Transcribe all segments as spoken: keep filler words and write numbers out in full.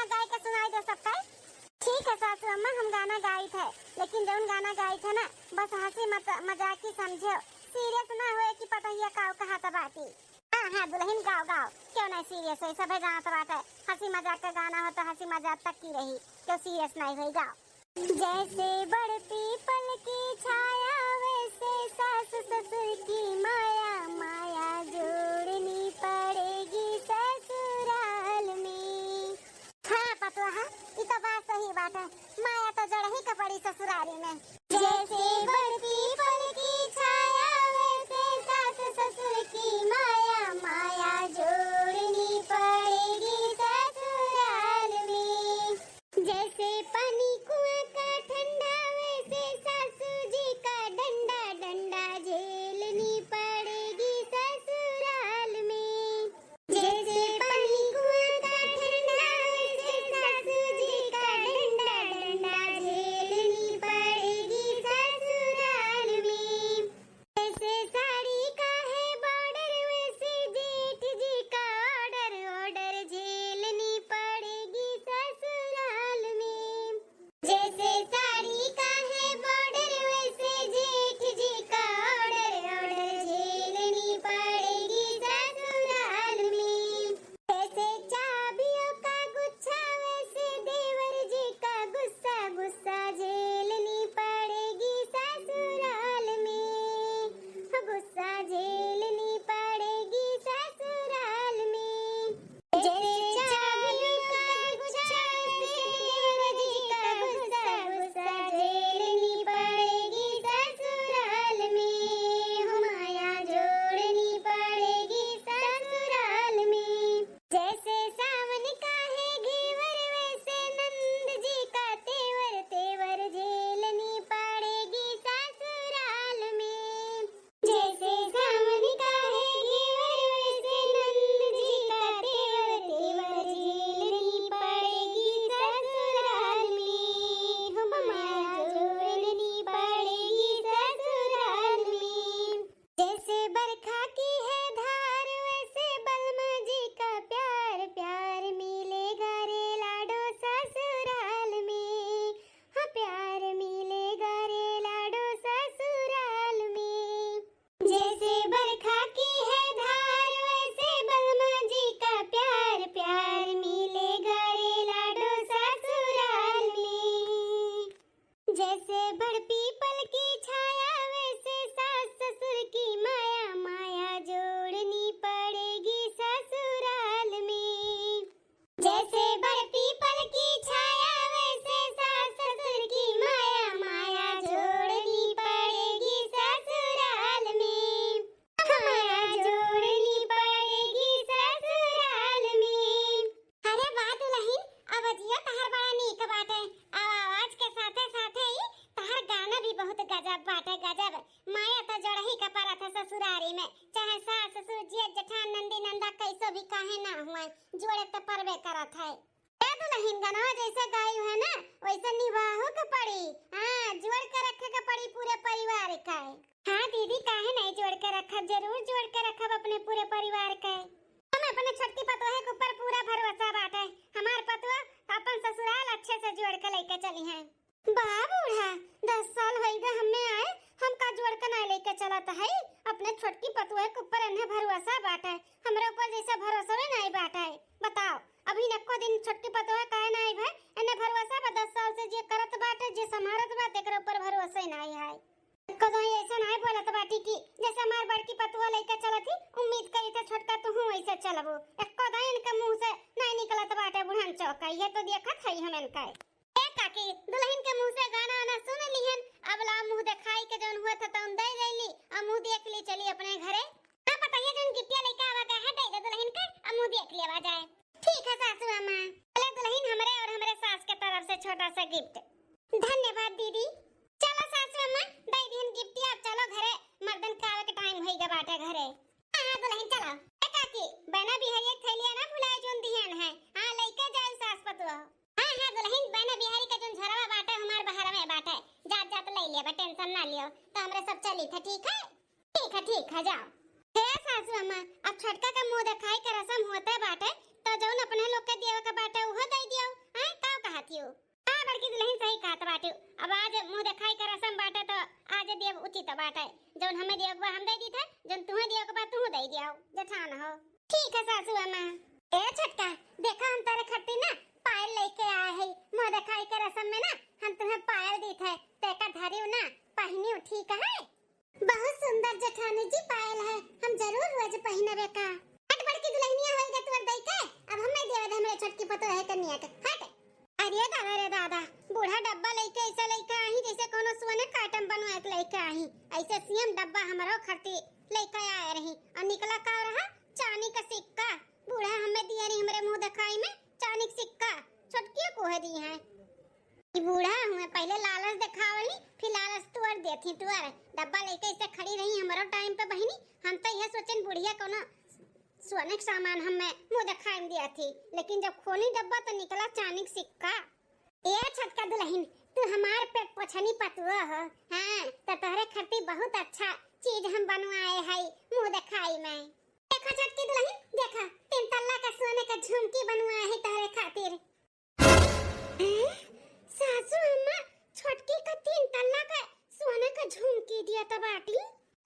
गाय के सुनाई दे सबका। ठीक है सासू अम्मा, हम गाना गाइत है, लेकिन जौन गाना गाइत है ना, बस हँसी मत, मजाक ही समझो, सीरियस ना होए कि पतोहिया काउ कहत बाटी। हाँ, हाँ, दुलहिन गाव, गाव, क्यों नहीं सीरियस होई, सभे गावत बाटे, हँसी मजाक का गाना हो तो हँसी मजाक तक की रही, क्यों सीरियस नहीं होई, गाव। जैसे बड़ पीपल की छाया, वैसे सास ससुर की माया, माया जोड़नी पड़ेगी ससुराल में। हाँ पतोहा, ई तो बात सही बाटे, माया तो जोड़ही का पड़ी ससुरारी में। जैसे बड़ पीपल की छाया, वैसे सास ससुर की माया, माया जोड़नी पड़ेगी ससुराल में। जैसे पानी कुआं का ठंडा, वैसे सासू जी का डंडा, डंडा झेलनी पड़ेगी ससुराल में। जैसे पानी कुआं का ठंडा, वैसे सासू जी का डंडा, डंडा झेलनी पड़ेगी ससुराल में। जैसे साड़ी का है बॉर्डर, वैसे जेठ जी का ऑर्डर, ऑर्डर झेलनी पड़ेगी ससुराल में। जैसे साड़ी का है बॉर्डर, वैसे जेठ जी का ऑर्डर, ऑर्डर झेलनी पड़ेगी ससुराल में। जैसे चाबियों का गुच्छा, वैसे देवर जी का गुस्सा, गुस्सा झेलनी पड़ेगी ससुराल में, गुस्सा झेलनी पड़ेगी ससुराल में। जैसे चाबियों का गुच्छा, वैसे देवर जी का गुस्सा, गुस्सा झेलनी पड़ेगी ससुराल में, हो माया जोड़नी पड़ेगी ससुराल में। जैसे सावन का है घेवर, वैसे नंद जी का तेवर, तेवर झेलनी पड़ेगी ससुराल में। जैसे सावन का है घेवर, वैसे नंद जी का तेवर, तेवर झेलनी पड़ेगी ससुराल में, हो माया जोड़नी पड़ेगी ससुराल में। जैसे बरखा की है धार, वैसे बलमा जी का प्यार, प्यार मिलेगा रे लाडो ससुराल में, हाँ प्यार मिलेगा रे लाडो ससुराल में। जैसे बरखा की है धार, वैसे बलमा जी का प्यार, प्यार मिलेगा रे लाडो ससुराल में। जैसे बड़ पीपल की छाया, वैसे सास ससुर की माया, माया जोड़नी पड़ेगी ससुराल में। जैसे बड़ पीपल की छाया, वैसे सास ससुर की माया, माया जोड़नी पड़ेगी ससुराल में। माया जोड़नी पड़ेगी ससुराल में। अरे वाह दुलहिन, आवाजिया तहार बड़ा नीक बाटे। आ आवाज के साथे साथे ही तहार गाना भी बहुत गजब बाटे, गजब। माया त जोड़ही के परत है ससुरारी में, चाहे सास ससुर जेठ जेठान नंदी नंदा कैसो भी काहे ना हुए, जोड़े त परबे करत है। ए दुलहिन, गनवा जैसे गायू है ना, वैसे निभाहू के पड़ी। हाँ, जोड़ के रखे के पड़ी पूरे परिवार का। हाँ दीदी, काहे नहीं जोड़ के रखब, जरूर जोड़ के रखब अपने पूरे परिवार के। हम अपने छोटकी पतोहे के ऊपर पूरा भरोसा बाटे। हमार पतोह अपन ससुराल अच्छे से जोड़ के लेके चली हैं। बा बूढ़ा, दस साल होई गए हमें आए, हम का जोड़ के नहीं लेके चलत है। अपने छोटकी पतोहे के ऊपर इन्हें भरोसा बाटे, हमरे ऊपर जैसे भरोसा नहीं बाटे। बताओ, अभी एको दिन छोटकी पतोह काहे ना आई भाई? एने भरोसा बा, दस साल से जे करत बाटे, जे संभारत बा, तेकरे ऊपर भरोसा ही ना आई है। कदो ही ऐसा ना बोलत बाटी कि जैसे हमार बड़की पतोह लइके चलत ही, उम्मीद करी थे छोटका तुहू ऐसे चलबो। एको दिन इनके मुंह से नहीं निकलत बाटे बुढ़न चौका, ये तो देखत है हम इनका। ए काकी, दुलहिन के मुंह से गाना आना सुन लिहन, अब ला मुंह देखाई के जौन हुआ था तौन दे देली, अब मुंह देख ली चली अपने घरे। हाँ पतोहिया जौन गिफ्टिया लइके आवा का है, दे दे दुलहिन के, अब मुंह देख लेवा जाए। ठीक है सासू अम्मा। चला दुलहिन, हमरे और हमरे सास के तरफ से छोटा सा गिफ्ट। धन्यवाद दीदी। चला सासू अम्मा, दे दिहन गिफ्टिया, अब चलो घरे, मर्दन के आवे के टाइम होई गए बाटे घरे। हाँ, हाँ दुलहिन चलो। ए काकी, बहना बिहारी एक थैलिया ना भुलाए जौन दिहन है। हाँ, लइके जाए सास पतोह। हाँ, हाँ दुलहिन, बहना बिहारी का जौन झरवा बाटे हमार बहर में बाटे, जात जात ले लेबा, टेंशन ना लियो, तो हमरे सब चली थे, ठीक है? ठीक है, ठीक है, जाओ। हे सासू अम्मा, अब छोटका का मुंह देखाई के रसम होते बाटे, तो जौन अपने लोग के दियो के बाटे, उहो दे दियो। कन्या के, हट। अरे दादा रे दादा, बूढ़ा डब्बा लइके ऐसे लइके आही जैसे कोनो सोने का आइटम बनवा के लइके आही। ऐसे सेम डब्बा हमरो खरती लइके आए रही और निकला का रहा? चानी का सिक्का। बूढ़ा हमें दिया रही हमरे मुंह दिखाई में चानी का सिक्का। छोटकिया को है दी है। ई बूढ़ा हुए पहले लालच दिखावली, फिर लालच तोड़ देती। तुअर डब्बा लइके ऐसे खड़ी रही हमरो टाइम पे बहिनी। हम तो यह सोचन बुढ़िया कोनो सोने के सामान हमें मुंह दिखाई में दिया थी, लेकिन जब खोली डब्बा तो निकला चानी का सिक्का। ए छोटका दुलहिन, तू हमार पेट पोछनी पतुआ हो, हाँ, तो तोहरे खातिर बहुत अच्छा चीज हम बनवाए हई मुंह दिखाई में। देखा छोटकी दुलहिन, देखा, तीन तल्ला का सोने का झुमकी बनवाए है तोहरे खातिर। हैं? सासू अम्मा, छोटकी का तीन तल्ला का सोने का झुमकी दिया त बाटी।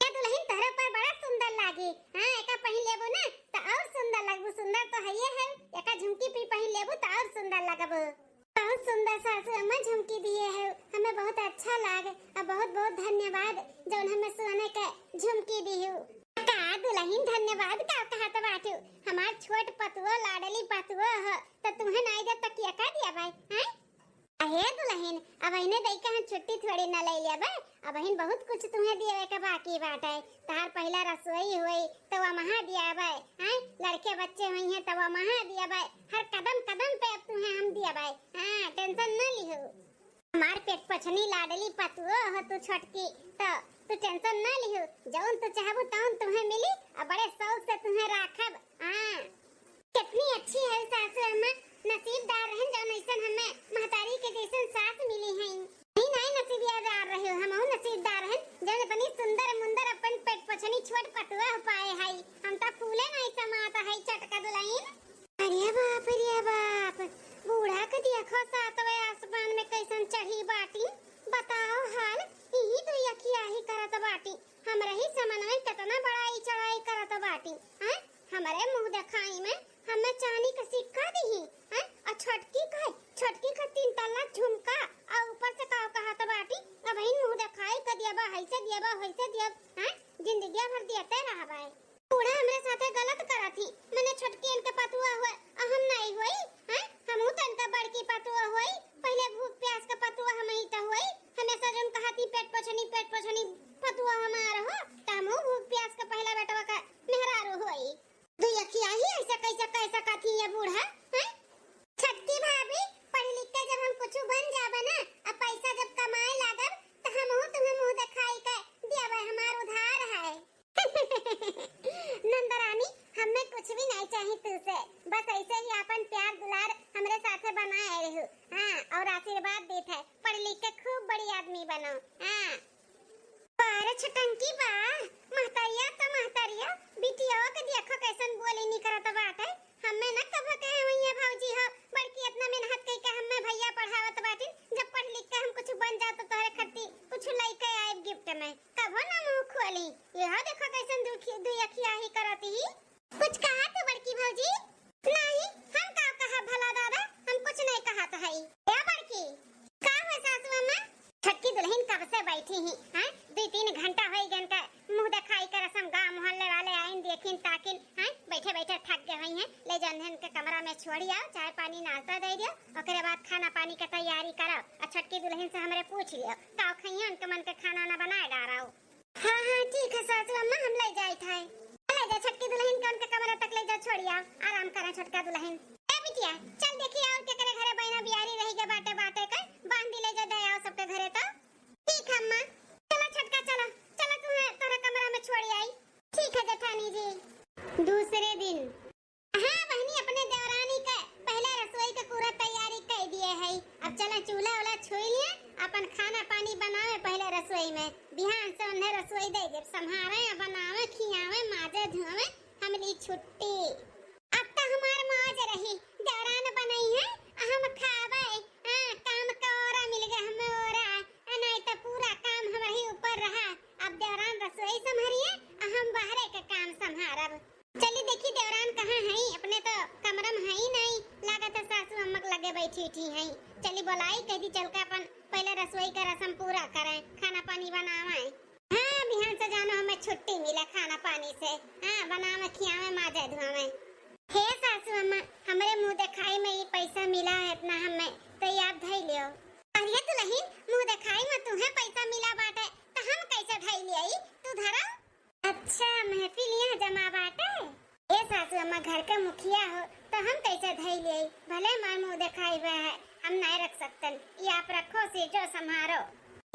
ए दुलहिन, तोहरे ऊपर बड़ा सुंदर लागी। हाँ, एका पहिन लेबू ना, त और सुंदर लगबू। सुंदर तो हइये है, एका झुमकी भी पहिन लेबू त और सुंदर लगबू। बहुत सुंदर सासू अम्मा झुमकी दिए है, हमें बहुत अच्छा लागे। और बहुत बहुत धन्यवाद जौन हमें सोने के झुमकी दिहू। का दुलहिन, धन्यवाद का कहत बाटू? हमार छोट पतुआ, लाडली पतुआ ह, त तुहे नाई दे त केका दिया भाई, हैं? अहे दुलहिन, अब इन्हें दई के हम छुट्टी थोड़ी न ले लेबे। अब हिन बहुत कुछ तुहे दिए के बाकी बाटे। तहार पहला रसोई होई त वमहा दियाबे, हैं? लड़के बच्चे होइहें त वमहा दियाबे। हर कदम कदम पे अब तुहे हम दियाबे। हाँ, टेंशन न लिहो। हमार पेट पोछनी लाडली पतुओ हो तू छोटकी, त तू टेंशन न लिहो। जौन तू चाहबू तौन तुहे मिली, आ बड़े शौक से तुहे राखब। हाँ। कितनी अच्छी है सासू अम्मा, नसीबदार रहन जौन ऐसन हमें महतारी के जैसन सास मिली हैं। नहीं, नहीं नसीबदार रहे हो, हमहू नसीबदार रहन जौन इतनी सुंदर मुंदर अपन पेट पोछनी छोट पतुआ हो पाए हई। हम तो फूले नहीं समात हई छोटका दुलहिन। अरे बाप रे बाप, बूढ़ा के देखो सातवें आसमान में कैसन चढ़ी बाटी। बताओ हाल, इही दुई अखियाही करत बाटी। हमरे ही समन में कितना बड़ाई चढ़ाई करत बाटी, हैं? हमरे मुंह देखाई में हमें चानी का सिक्का दिही, हैं? और छोटकी का, छोटकी का तीन तल्ला झुमका, और ऊपर से का कहत बाटी, अब ही मुंह देखाई कर दिया बा, हैसे दिया बा, वैसे दिया, हैं? जिंदगिया भर दियते रहबे। बूढ़ा हमरे साथे गलत करत ही, मने छोटकी इनके पतुआ हुए, आ हम नहीं हुई, हैं? हमहू तो इनका बड़की पतुआ हुई, पहले भूख प्यास का पतुआ हम ही तो हुई, हमेशा जौन कहती पेट पोछनी, पेट पोछनी पतुआ हमार हो, त हमहू भूख प्यास का पहला बेटवा का मेहरारू हुई। दुई अखिया ही ऐसा कैसा कैसा कथी ये बूढ़ा, हैं? छोटकी भाभी, पढ़ लिख के जब हम कुछ बन जाबे ना, अब पैसा जब कमाए लागब, त हमहू तुम्हें मुंह दिखाई के दियाबे, हमार उधार है। नंदरानी, हमें कुछ भी नहीं चाहिए तुझसे, बस ऐसे ही अपन प्यार दुलार हमरे साथे बनाए रहू। हाँ, और आशीर्वाद देत है, पढ़ लिख के खूब बड़ी आदमी बनो। हाँ। अरे छटंकी बा, महतरिया तो महतरिया, बिटिया के देखो कैसन बोली निकरत बाटे। हमें न कभो कहे हुई है भौजी हो, बड़की इतना मेहनत कई के हमें भैया पढ़ावत बाटिन, जब पढ़ लिख के हम कुछ बन जाओ तो तोहरे खत्ती कुछ लइके आए गिफ्ट में। कभो ना मुंह खोली। यह देखो कैसन दुखी, दुई अखिया ही करत ही। कुछ कहा तू बड़की भौजी? नहीं, हम का कहा भला दादा, हम कुछ नहीं कहत हई। ए बड़की, का हुआ सासू अम्मा? छोटकी दुलहिन कब से बैठी ही, हैं? दुई तीन घंटा होई गन के मुंह देखाई के रसम गांव मोहल्ले वाले आइन देखिन ताकिन, हैं? बैठे बैठे थक गए हुई हैं। ले जान इनके कमरा में छोड़ी आओ, चाय पानी नाश्ता दे दियो, ओकरे बाद खाना पानी के तैयारी करो। और छोटकी दुलहिन से हमरे पूछ लियो, का खइया उनके मन के खाना ना बनाए डारो। हाँ, हाँ, ठीक है सासू अम्मा, हम ले जाइत है। ले जा छोटकी दुलहिन के उनके कमरा तक ले जा, छोड़िया, आराम करे छोटका दुलहिन। ए बिटिया, चल देखी और केकरे घरे बहना बियारी रही के बाटे, बाटे के, बांध दी, ले जा दे आओ सबके घरे तो। ठीक है अम्मा, चला छोटका, चला, चला तू है तोरा कमरा में छोड़ी आई। ठीक है जेठानी जी। दूसरे दिन। हाँ बहनी, अपने देवरानी के पहले रसोई के पूरा तैयारी कर दिए है। अब चला चूल्हा उल्हा छुई लिए, अपन खाना पानी बनावे पहले रसोई में। बिहान से उन्हें रसोई दे देब, संभारे, बनावे, खियावे, माजे, धोवे, हमरी छुट्टी। अब तो हमार मौज रही, देवरान बनई है, हम खावे। हाँ, काम का ओरा मिल गया हमें ओरा, आ नहीं तो पूरा काम हमरे ही ऊपर रहा। अब देवरान रसोई संभारिए, आ हम बाहरे के काम संभारब। चली देखी देवरान कहाँ है, अपने तो कमरा में है ही नहीं, लागत है सासू अम्मा के लगे बैठी उठी है। चली बोलाई, कह दी चल के अपन पहले रसोई का रसम पूरा करें, खाना पानी बनावे। हाँ, बिहान से जानो हमें छुट्टी मिले खाना पानी से। हाँ, बनावे, खियावे, माजे, धोवे। हे सासू अम्मा, हमरे मुंह देखाई में ई पैसा धई ले, भले हमार मुँह देखाई बा है, हम नाय रख सकतन। ई आप रखो, सीजो, संभारो।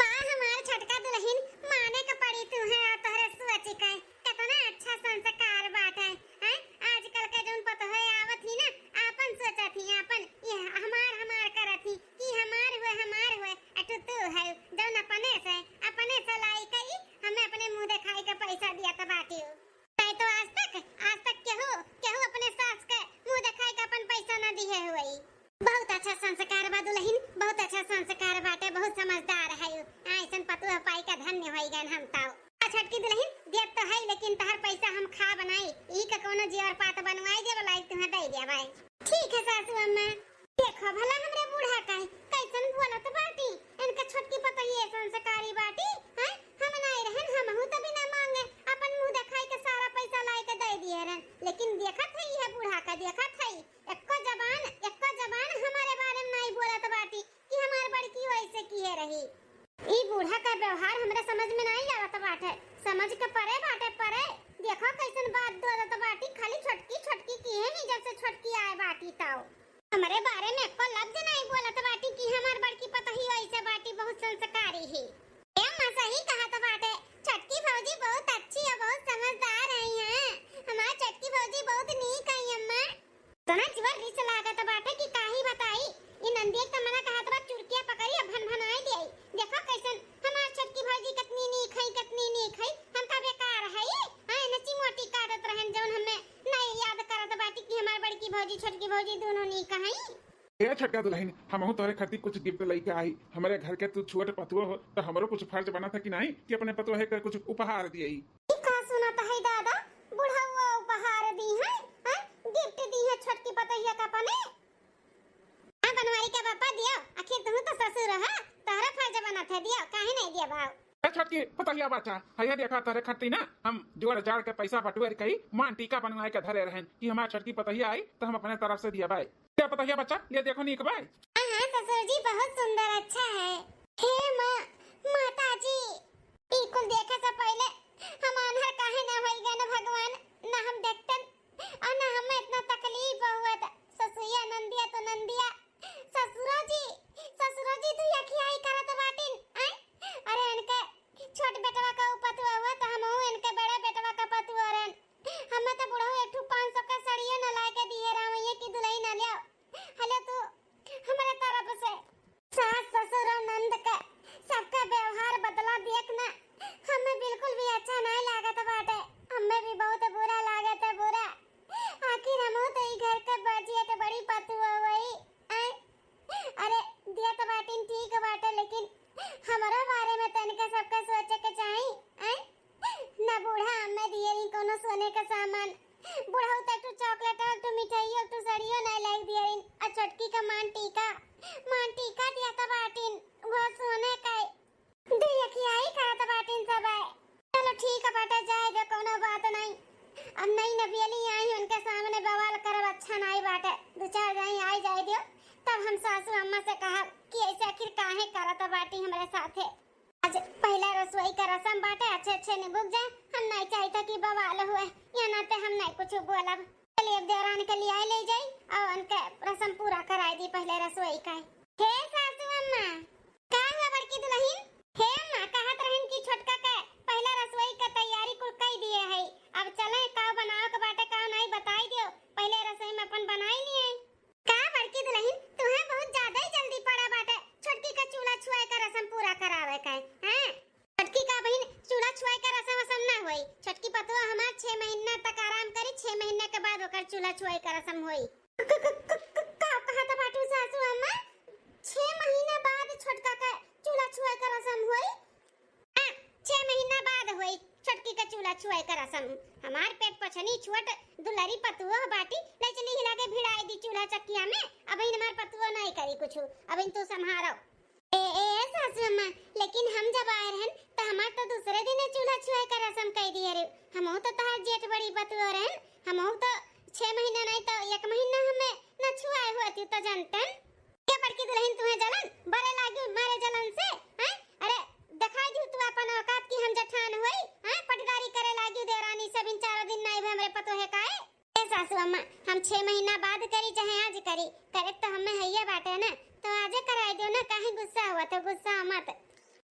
बा हमार छोटका दुलहिन, माने के पड़ी तुहे, आ तोहरे सोच के। केतना अच्छा संस्कार बाटे, हैं? आजकल के जौन पतोहे आवत ही ना, आपन सोचत ही, आपन, ये हमार, हमार करत ही, कि हमार हुए, हमार हुए, अठू तू है, जौन अपने से, अपने से लाई कई, हमें अपने मुँह देखाई के पैसा दिया त बाटी। नहीं तो आज तक, आज तक केहू, केहू अपने सास के मुँह देखाई के अपन पैसा ना दिए हुई। बहुत अच्छा संस्कार बा दुलहिन, बहुत अच्छा संस्कार बाटे, बहुत समझदार है। आ, ऐसन पतोह पाई के धन्य होई गए हम ताऊ। आ छोटकी दुलहिन, देत तो है, लेकिन तहर पैसा हम खा बनाई, ई का कोनो जेवर पात बनवाई देब, लाई तुहे दे देबै। ठीक है सासू अम्मा। देखो भला हमरे बूढ़ा का है, कैसन बोलत बाटी, इनका छोटकी पतोहिए संस्कारी बाटी, हैं? हम नाई रहन, हमहू तो बिना मांगे अपन मुँह देखाई के सारा पैसा लाई के दे दिए रहन, लेकिन देखत है यह बूढ़ा का, देखत है, एक्को जबान, एक्को जबान हमारे बारे में नाई बोलत बाटी कि हमार बड़की वैसे किए रही। ई बूढ़ा का व्यवहार हमरा समझ में नाई आवत बाटे, समझ के परे बाटे, परे। देखो कैसन बात बोलत बाटी, खाली छोटकी, छोटकी किहे ही जब से छोटकी आए बाटी ताऊ। हमरे बारे में एको लफ्ज नाई बोलत बाटी कि हमार बड़की पतोही ऐसे बाटी, बहुत संस्कारी ही। ए अम्मा, सही कहत बाटे, छोटकी भौजी बहुत अच्छी और बहुत समझदार आई हैं। हमार छोटकी भौजी बहुत नीक आई अम्मा। तना जीवर रिस लागत बाटे कि काही बताई। ई नंदिया के त मना कहत बा, चुरकिया पकड़ी और भनभनाई दियाई। देखो कैसन हमार छोटकी भौजी कितनी नीक है, कितनी नीक है। हम का बेकार है? हाँ, इन्हें चिमोटी काटत रहन जौन हमें नहीं याद करत बाटी कि हमार बड़की भौजी, छोटकी भौजी दोनों नीक हैं। ए छोटका दुलहिन, हमहू तोहरे खातिर कुछ gift लइके आई। हमरे घर के तू छोट पतुआ हो, तो हमरो कुछ फर्ज बनत है कि नाई कि अपने पतुआ के कुछ उपहार दियई। ई का सुनत है दादा, बुढ़उआ उपहार दी है, हैं? Gift दी है छोटकी पतोहिया का अपने? हाँ बनवारी के पापा दियो, आखिर तू तो ससुर है, तोहरा फर्ज बनत है दियो, काहे नहीं दिया भाव? ए छोटकी पतोहिया बच्चा, हैया देखा तोहरे खातिर ना हम जोड़ जाड़ के पैसा बटुअर कई मान टीका बनवाए के धरे रहन कि हमार छोटकी पतोहिया आई तो हम अपने तरफ से दिया भाई। क्या पतोहिया बच्चा, ये देखो नीक बाय। हाँ, हाँ, ससुर जी, बहुत सुंदर, अच्छा है। हे माँ, माता जी, ई कुल देखे से पहले हम आन्हर काहे न होई गए न भगवान, न हम देखतन और न हमें इतना तकलीफ हुआ। ससुइया नंदिया तो नंदिया, ससुरो जी, ससुरो जी, तू यखियाई करत बाटिन, आय? अरे, इनके छोट बेटवा का उपत हुआ हुआ, तो हमहू इनके बड़े बेटवा का पतुआ रहन। हमें तो बुढ़ऊ एक ठो पाँच सौ का सड़ियो न लाके दिए रहा, ये की दुलही न लियो। हेलो तू, हमारे तरफ से सास, ससुर और नंद के सबका व्यवहार बदला देख ना, हमें बिल्कुल भी अच्छा नहीं लागत बाटे। हमें भी बहुत बुरा लागत है, बुरा। आखिर हमहू तो ई घर के बजियत बड़ी पतुआ हुई। आय? अरे, दियत बाटिन ठीक बाटे, लेकिन हमरो बारे में तनिका सबका सोचे के चाही। आय? ना बूढ़ा हमें दिए रही कोनो सोने का सामान। बुढ़ऊ तो एक ठो chocolate, एक ठो मिठाई, एक ठो सड़ियो नहीं लाई दिए रही। आ छोटकी का मान टीका, मान टीका दियत बाटिन, वो सोने का है। दुई अखियाई करत बाटिन सब आए। चलो ठीक बाटे, जाए दे, कोनो बात नहीं। अब नई नबियली आई, उनके सामने बवाल करब अच्छा नहीं बाटे। दो चार जाई आई जाए दियो, तब हम सासू अम्मा से कहब कि ऐसे आखिर काहे करत बाटी हमरे साथे। आज पहला रसोई का रसम बाटे, अच्छे अच्छे निबुक जाए। हम नहीं चाहिता कि बवाल हुए, या नाते हम नहीं कुछ बोलब। चलिए अब देवरान के लिए ले जाई और उनके रसम पूरा कराए दी पहले रसोई का। हे सासू अम्मा, का हुआ बड़की दुलहिन? हे अम्मा, कहत रहन कि छोटका के पहला रसोई का तैयारी कुल कई दिए है, अब चले का बनावे के बाटे का नहीं बताई दियो, पहले रसोई में अपन बनाई लिए। का बड़की दुलहिन, तुहे बहुत ज्यादा ही जल्दी पड़ा बाटे छोटकी का चूल्हा छुआए का रसम पूरा करावे का है, हैं? छोटकी का बहिन चूल्हा छुआए का रसम वसम ना होई, छोटकी पतोह हमार छह महीना तक आराम करी, छह महीना के बाद ओकर चूल्हा छुआए का रसम होई। क-, क-, क-, क-, का कहत बाटू सासू अम्मा? छह महीना बाद छोटका का चूल्हा छुआए का रसम होई? हाँ, छह महीना बाद होई छोटकी का चूल्हा छुआए का रसम। हमार पेट पछनी छोट दुलरी पतुआ बाटी, ले चली हिला के भिड़ाई दी चूल्हा चकिया में। अब इन हमार पतुआ नहीं करी कुछ, अब इन तू संभारो। ए, ए, ए, सासू अम्मा, लेकिन हम जब आए रहन, त हमार तो दूसरे दिन चूल्हा छुआए का रसम कई दिए रहे। हमहू तो तहार जेठ बड़ी पतुआ रहन, हमहू तो छह महीना नहीं तो एक महीना हमें न छुआए हुआ थी तो जनतन। ये बड़की दुलहिन तुहे जलन बरे लागी मारे जलन से, हैं? अरे, दिखाई दी तू अपन औकात की हम जठान होई, हैं? पटदारी करे लागी देवरानी से बिन चारों दिन नहीं भे हमरे पतोहे काए। ए सासू अम्मा, हम छह महीना बाद करी चाहे आज करी, करे तो हमें हइये बाटे ना, तो आजे कराई दियो ना, काहे गुस्सा हुआ तो गुस्सा मत।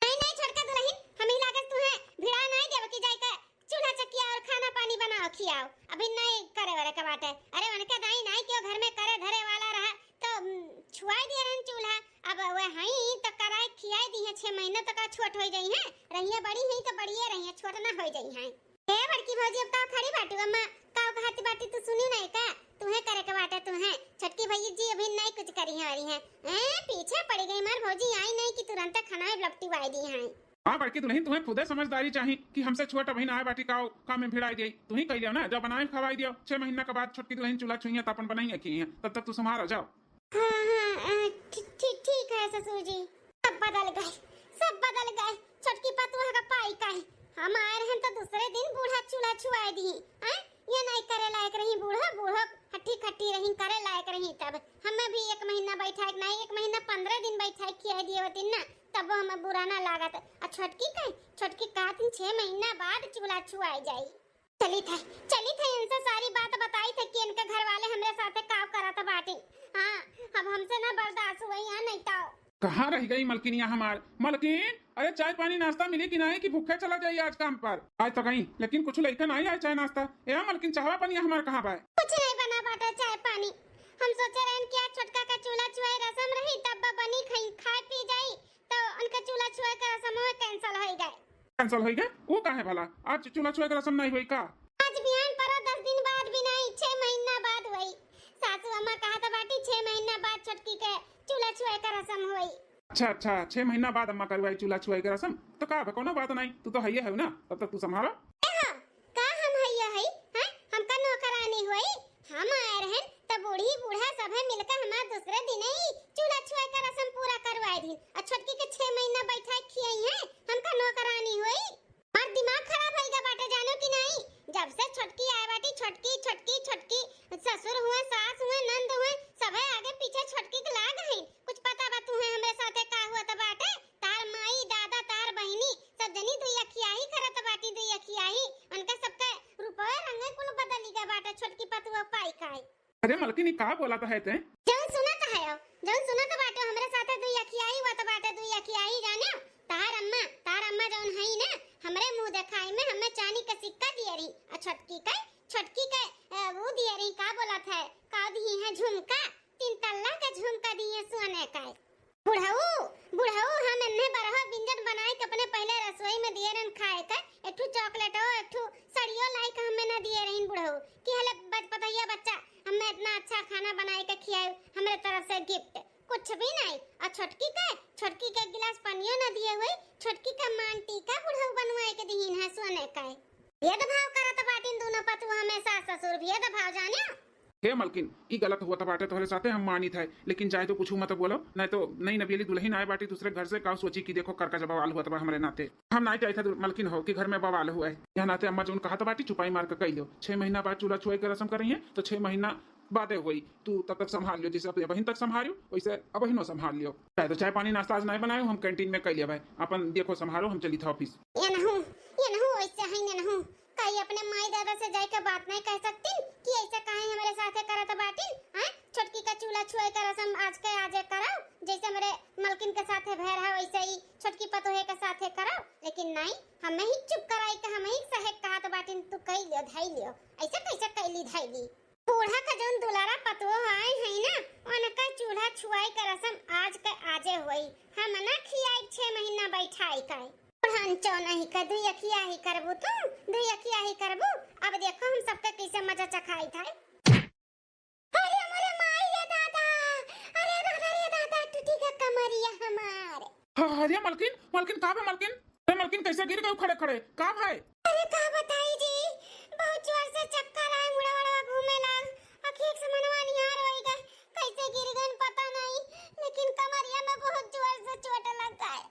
नहीं, नहीं, छोटका दुलहिन, हमही लागत तुहें भिड़ा नहीं देब कि जाइके चूल्हा चकिया और खाना पानी बनाओ, खियाओ। अभी नहीं करे वरे के बाटे। अरे, उनके दाई नहीं क्यों घर में करे धरे वाला रहा, तो, उम, छुआई दिए रहन चूल्हा। अब वह हई तो कराए खियाई दी है, छह महीना तो का छोट होई जाई है, रहिया बड़ी है तो बढ़िए रही है, छोट ना होई जाई है। ए बड़की भौजी, अब का खड़ी बाटू अम्मा, का कहती बाटी तू सुनी नहीं का? तुहें करे के बाटे तुहें, छोटकी भैया जी अभी नहीं कुछ करी है, रही है। ए, पीछे पड़ी गई मार भौजी, आई नहीं कि तुरंत खाना लपटी वाई दी है। हाँ बड़की दुलहिन, तुहें खुदे समझदारी चाही कि हमसे छोट अभी ना आए बाटी, का का में भिड़ाई दिए, तुही कह लियो ना, जब बनाए खवाई दियो, छह महीना के बाद छोटकी दुलहिन चूल्हा छुइया तो अपन बनाइए की है, तब तक तू संभाल जाओ। हाँ, हाँ, अ, ठी-, ठी-, ठीक है ससुर जी। सब बदल गए, सब बदल गए। छोटकी पतुआ का पाई का है। हम आए रहन तो दूसरे दिन बूढ़ा चूल्हा छुआए दी। हैं? ये नहीं करे लायक रही बूढ़ो, बूढ़ो हट्टी खट्टी रही, करे लायक रही तब। हमें भी एक महीना बैठा के नहीं, एक महीना पंद्रह दिन बैठा के खिया दिए होती ना, तब हमें बुरा ना लागत। आ छोटकी का, छोटकी का दिन छह महीना बाद चूल्हा छुआए जाई। चली थे, चली थे, इनसे सारी बात बताई थे कि इनके घर वाले हमरे साथे का करत बाटी। हाँ, अब हमसे ना बर्दाश्त हुई, यहाँ नहीं तो। कहाँ रह गई मलकिनिया हमार? मलकिन, अरे चाय पानी नाश्ता मिली कि नहीं कि भूखे चला जाई आज काम पर? आज तो गई, लेकिन कुछ लइका नहीं आए चाय नाश्ता। ए मलकिन, चाहवा पनिया हमार कहाँ बा? कुछ नहीं बना बाटे चाय पानी। हम सोचे रहन कि आज छोटका का चूल्हा छुआई रसम रही, तब बनी खाई, खाए पी जाई, तो उनका चूल्हा छुआई का रसम हुए cancel होई गए। Cancel होई गए? वो काहे भला? आज चूल्हा छुआई का रसम नहीं हुई का? आज बिहान परो दस दिन बाद भी नहीं, छह महीना बाद हुई। सासू अम्मा कहत बाटी, "छह महीना बाद छोटकी के चूल्हा छुआई का रसम हुई।" अच्छा, अच्छा, छह महीना बाद अम्मा करवाई चूल्हा छुआई का रसम, तो का बा, कोनो बात नहीं, तू तो हइये है ना, तब तक तू संभालो। ए हाँ, का हम हइये हई? हैं? हमका नौकरानी होई? हम आए रहन, त बूढ़ी बूढ़ा सभे मिलकर हमार दूसरे दिन ही चूल्हा छुआई का रसम पूरा करवाए दिन। और छोटकी के छह महीना बैठा खियाई है, हमका नौकरानी होई? हमार दिमाग खराब होई गा बाटे, जानो कि नहीं? जब से छोटकी आए बाटी, छोटकी, छोटकी, छोटकी, ससुर हुए, सास हुए, नंद हुए, सभे आगे पीछे छोटकी के लाग है। कुछ पता बा तुहे हमरे साथे का हुआ त बाटे? तार माई, दादा, तार बहिनी, सब जनी दुई अखियाही करत बाटी, दुई अखियाही। उनका सबके रूपवे रंगे कुल बदली गा बाटे, छोटकी पतुआ पाई का है। अरे मलकिनी, का बोलत है ते? जौन सुनत है, जौन सुनत बाटे, हमरे साथे दुई अखियाही हुआ त बाटे, दुई अखियाही जाने। तार अम्मा, तार अम्मा जौन हई ना, हमरे मुंह देखाई में हमें चानी का सिक्का दिए रही, आ छोटकी के, छोटकी के, अ, वो दिए रही, का बोलत है, का दिए है झुमका, तीन तल्ला का झुमका दिए सोने का। बुढ़ऊ, बुढ़ऊ, हम एन्हे बरहो व्यंजन बनाए के अपने पहले रसोई में दिए रहन खाए के। एक ठू chocolate हो, एक ठू सड़ियो लाई के हमें ना दिए रहीन बुढ़ऊ। कि हले बच-, बताइए बच्चा, हमें इतना अच्छा खाना बनाए के खियाए, हमरे तरफ से gift। कुछ भी नहीं। और छोटकी के, छोटकी के गिलास पानियो ना दिए हुई, छोटकी के मान टीका बुढ़ऊ बनवाए के दीन है सोने का। भेदभाव करत बाटिन दोनों पतु हमें, सास ससुर भेदभाव जाने। हे मलकिन, ई गलत होत बाटे तोहरे साथे, हम मानित है, लेकिन जाए तो कुछ मत बोलो, नहीं तो नई नवेली दुलहिन आए बाटी दूसरे घर से, का सोची कि देखो कर का जब बवाल होत बा हमरे नाते। हम नाई चाहित है मलकिन हो कि घर में बवाल हुआ है। यह नाते अम्मा जौन कहत बाटी चुपाई मार के कह लियो, छह महीना बाद चूल्हा छुआई के रसम करी है, तो छह महीना बादे होई, तू तब तक संभाल लियो, जैसे अपने बहिन तक संभालियो वैसे अबहिनो संभाल लियो। चाहे तो चाय पानी नाश्ता आज नहीं बनायो, हम कैंटीन में कह लिया भाई, अपन देखो संभालो, हम चली था ऑफिस। ये नहू, ये नहू, ऐसे है ये नहू। का ई अपने माई दादा से जाइके बात नहीं कह सकतिन कि ऐसे काहे हमरे साथे करत बाटिन? हैं? छोटकी का चूल्हा छुए का रसम आज के आजे कराओ, जैसे हमरे मलकिन के साथे भय रहा वैसे ही छोटकी पतोहे के साथे कराओ। लेकिन नहीं, हमें ही चुप कराई के हमें ही सहे कहत बाटिन, तू कह लियो, धई लियो। ऐसे कैसे कैली धैली? बूढ़ा का जौन दुलारा पतोह आए है ना, उनका चूल्हा छुआई का रसम आज के आजे होई। हम ना खियाई छह महीना बैठाई का। बुढ़न चौनही का दुई अखिया ही करबू तू, दुई अखिया ही करबू। अब देखो हम सबके कैसे मजा चखाई था। अरे मोरे माई रे दादा, अरे दादा रे दादा, टूटी का कमरिया हमार। हाँ, अरे मलकिन, मलकिन का बा मलकिन? अरे मलकिन कैसे गिर गई खड़े खड़े, का भाई? अरे का बताई जी, बहुत जोर से चक्कर आए, मुड़ा वड़वा घूमे लाग, आँखी से मनवा निहार होई गए, कैसे गिर गन पता नहीं, लेकिन कमरिया में बहुत जोर से चोट लग गए,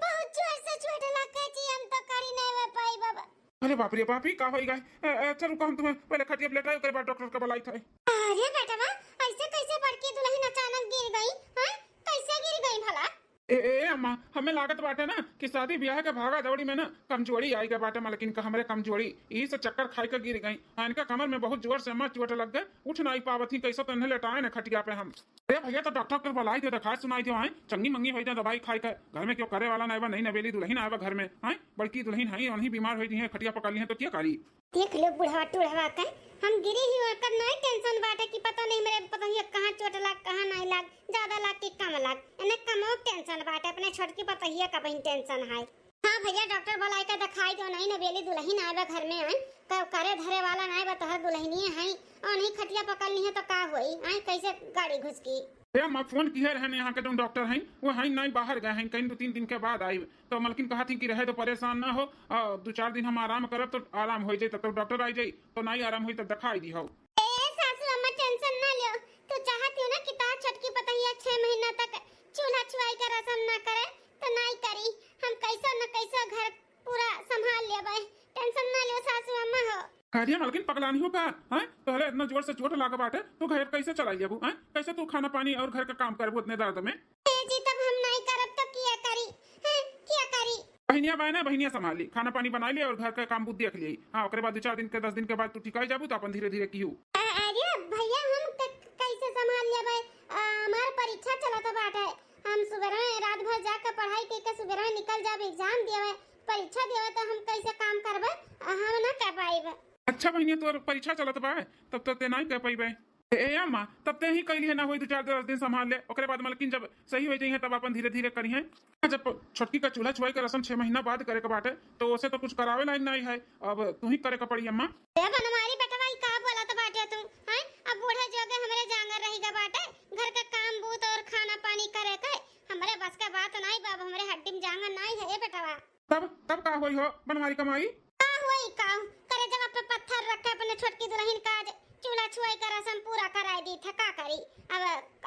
बहुत जोर से चोट लग गए जी, हम तो करी नहीं में पाई बाबा। अरे बाप रे बाप, ई का होई गए? ए, ए, चल रुको, हम तुम्हें पहले खटिया पे लेटाई, ओकरे बाद डॉक्टर का बुलाई था। अरे बेटवा, ऐसे कैसे बड़की दुलहिन अचानक गिर गई, हैं? कैसे गिर गई भला? ए, ए, ए, अम्मा, हमें लागत बाटे ना कि शादी ब्याह के भागा दौड़ी में ना कमजोरी आई गए बाटे मलकिन का, हमरे कमजोरी, यही से चक्कर खाई के गिर गई। हाँ, इनका कमर में बहुत जोर से अम्मा चोट लग गए, उठ नाई पावत ही, कैसे तो इन्हें लेटाए ना खटिया पे हम। अरे भैया, तो डॉक्टर के बुलाई दे, दिखाई सुनाई दे, आए चंगी मंगी होई दे दवाई खाई के। घर में क्यों करे वाला नाई बा, नई नवेली दुल्हन आए बा घर में, आए बड़की दुल्हन है, उन्हीं बीमार होई दी है, खटिया पकड़ ली है तो क्या करी? देख लो बुढ़वा टुढ़वा के, हम गिरी ही ओकर नाई टेंशन बाटे कि पता नहीं मेरे पता नहीं कहाँ चोट लाग, कहाँ नाई लाग, ज्यादा लाग कि कम लाग। इन्हें कमो टेंशन बाटे, अपने छोटकी पतहिया का बहिन टेंशन है। हाँ भैया, डॉक्टर बुलाई के दिखाई दो, नई नवेली दुल्हन आए बा घर में, आए क-, करे धरे वाला नाई बा, तोहर दुल्हनिए है, और नहीं खटिया पकड़ ली है तो का होई, आए कैसे गाड़ी घुसकी? ए अम्मा, फोन किहे रहने यहाँ के जौन डॉक्टर हैं, वो हैं नाई, बाहर गए हैं, कहीं दो तीन दिन के बाद आई। तो मलकिन कहा थी कि रहे तो परेशान ना हो, और दो चार दिन हम आराम करब तो आराम हो जाए, तब तक डॉक्टर आ जाए, तो नाई आराम हुई तब दिखाई दी हो। ए सासू अम्मा, टेंशन ना लियो, तू चाहती हो ना कि तार छोटकी पतहिया छह महीना तक चूल्हा छुआई का रसम ना करे, तो नाई करी, हम कैसो न कैसो घर पूरा संभाल लेबै, टेंशन ना लियो सासू अम्मा हो। अरे मलकिन, पगलानी हो का? हैं? तोहरे इतना जोर से चोट लागा बाटे, तो घर कैसे चलाई लेबू? हैं? कैसे तू खाना पानी और घर का काम करबू इतने दर्द में? ए जी, तब हम नहीं करब तो किया करी? हैं? किया करी? बहिनिया बाय ना, बहिनिया संभाली, खाना पानी बनाई ले और घर का काम बुद्धि देख लिए। हाँ, ओकरे बाद दो चार दिन के, दस दिन के बाद तू ठिकाई जाबू तो अपन धीरे धीरे किहू। अ-, अरे भैया, हम क-, कैसे संभाल लेबै? अ, हमार परीक्षा चलत बाटे, हम सुबह में रात भर जाके पढ़ाई करके सुबह में निकल जाब एग्जाम देवे, परीक्षा देवे, तो हम कैसे काम करबै? हम ना कर पाइब। अच्छा बहिनिया, तोर परीक्षा चलत बा, तब तो ते नाई कर पाइबे। ए, ए अम्मा, तब ते ही कैली है ना, होई दो चार दस दिन संभाल ले, ओकरे बाद मलकिन जब सही हो जाइए तब अपन धीरे धीरे करिए। जब छोटकी का चूल्हा छुआई का रसम छह महीना बाद करे के बाटे, तो उसे तो कुछ करावे लायक नहीं है। अब तू ही करे के पड़ी अम्मा। ए बनवारी बेटवा, ई का बोलत बाटे तू, हैं? अब बूढ़े जोगे हमरे जांगर रही गा बाटे, घर का काम बूत और खाना पानी करे के हमरे बस के बात नहीं बा, अब हमरे हड्डी में जांगर नहीं है ए बेटवा। तब, तब का होई हो बनवारी कमाई? का होई का? करे जब पे पत्थर रखे अपने छोटकी दुल्हन का आज चूल्हा छुआई का रसम पूरा कराई दी था, का करी? अब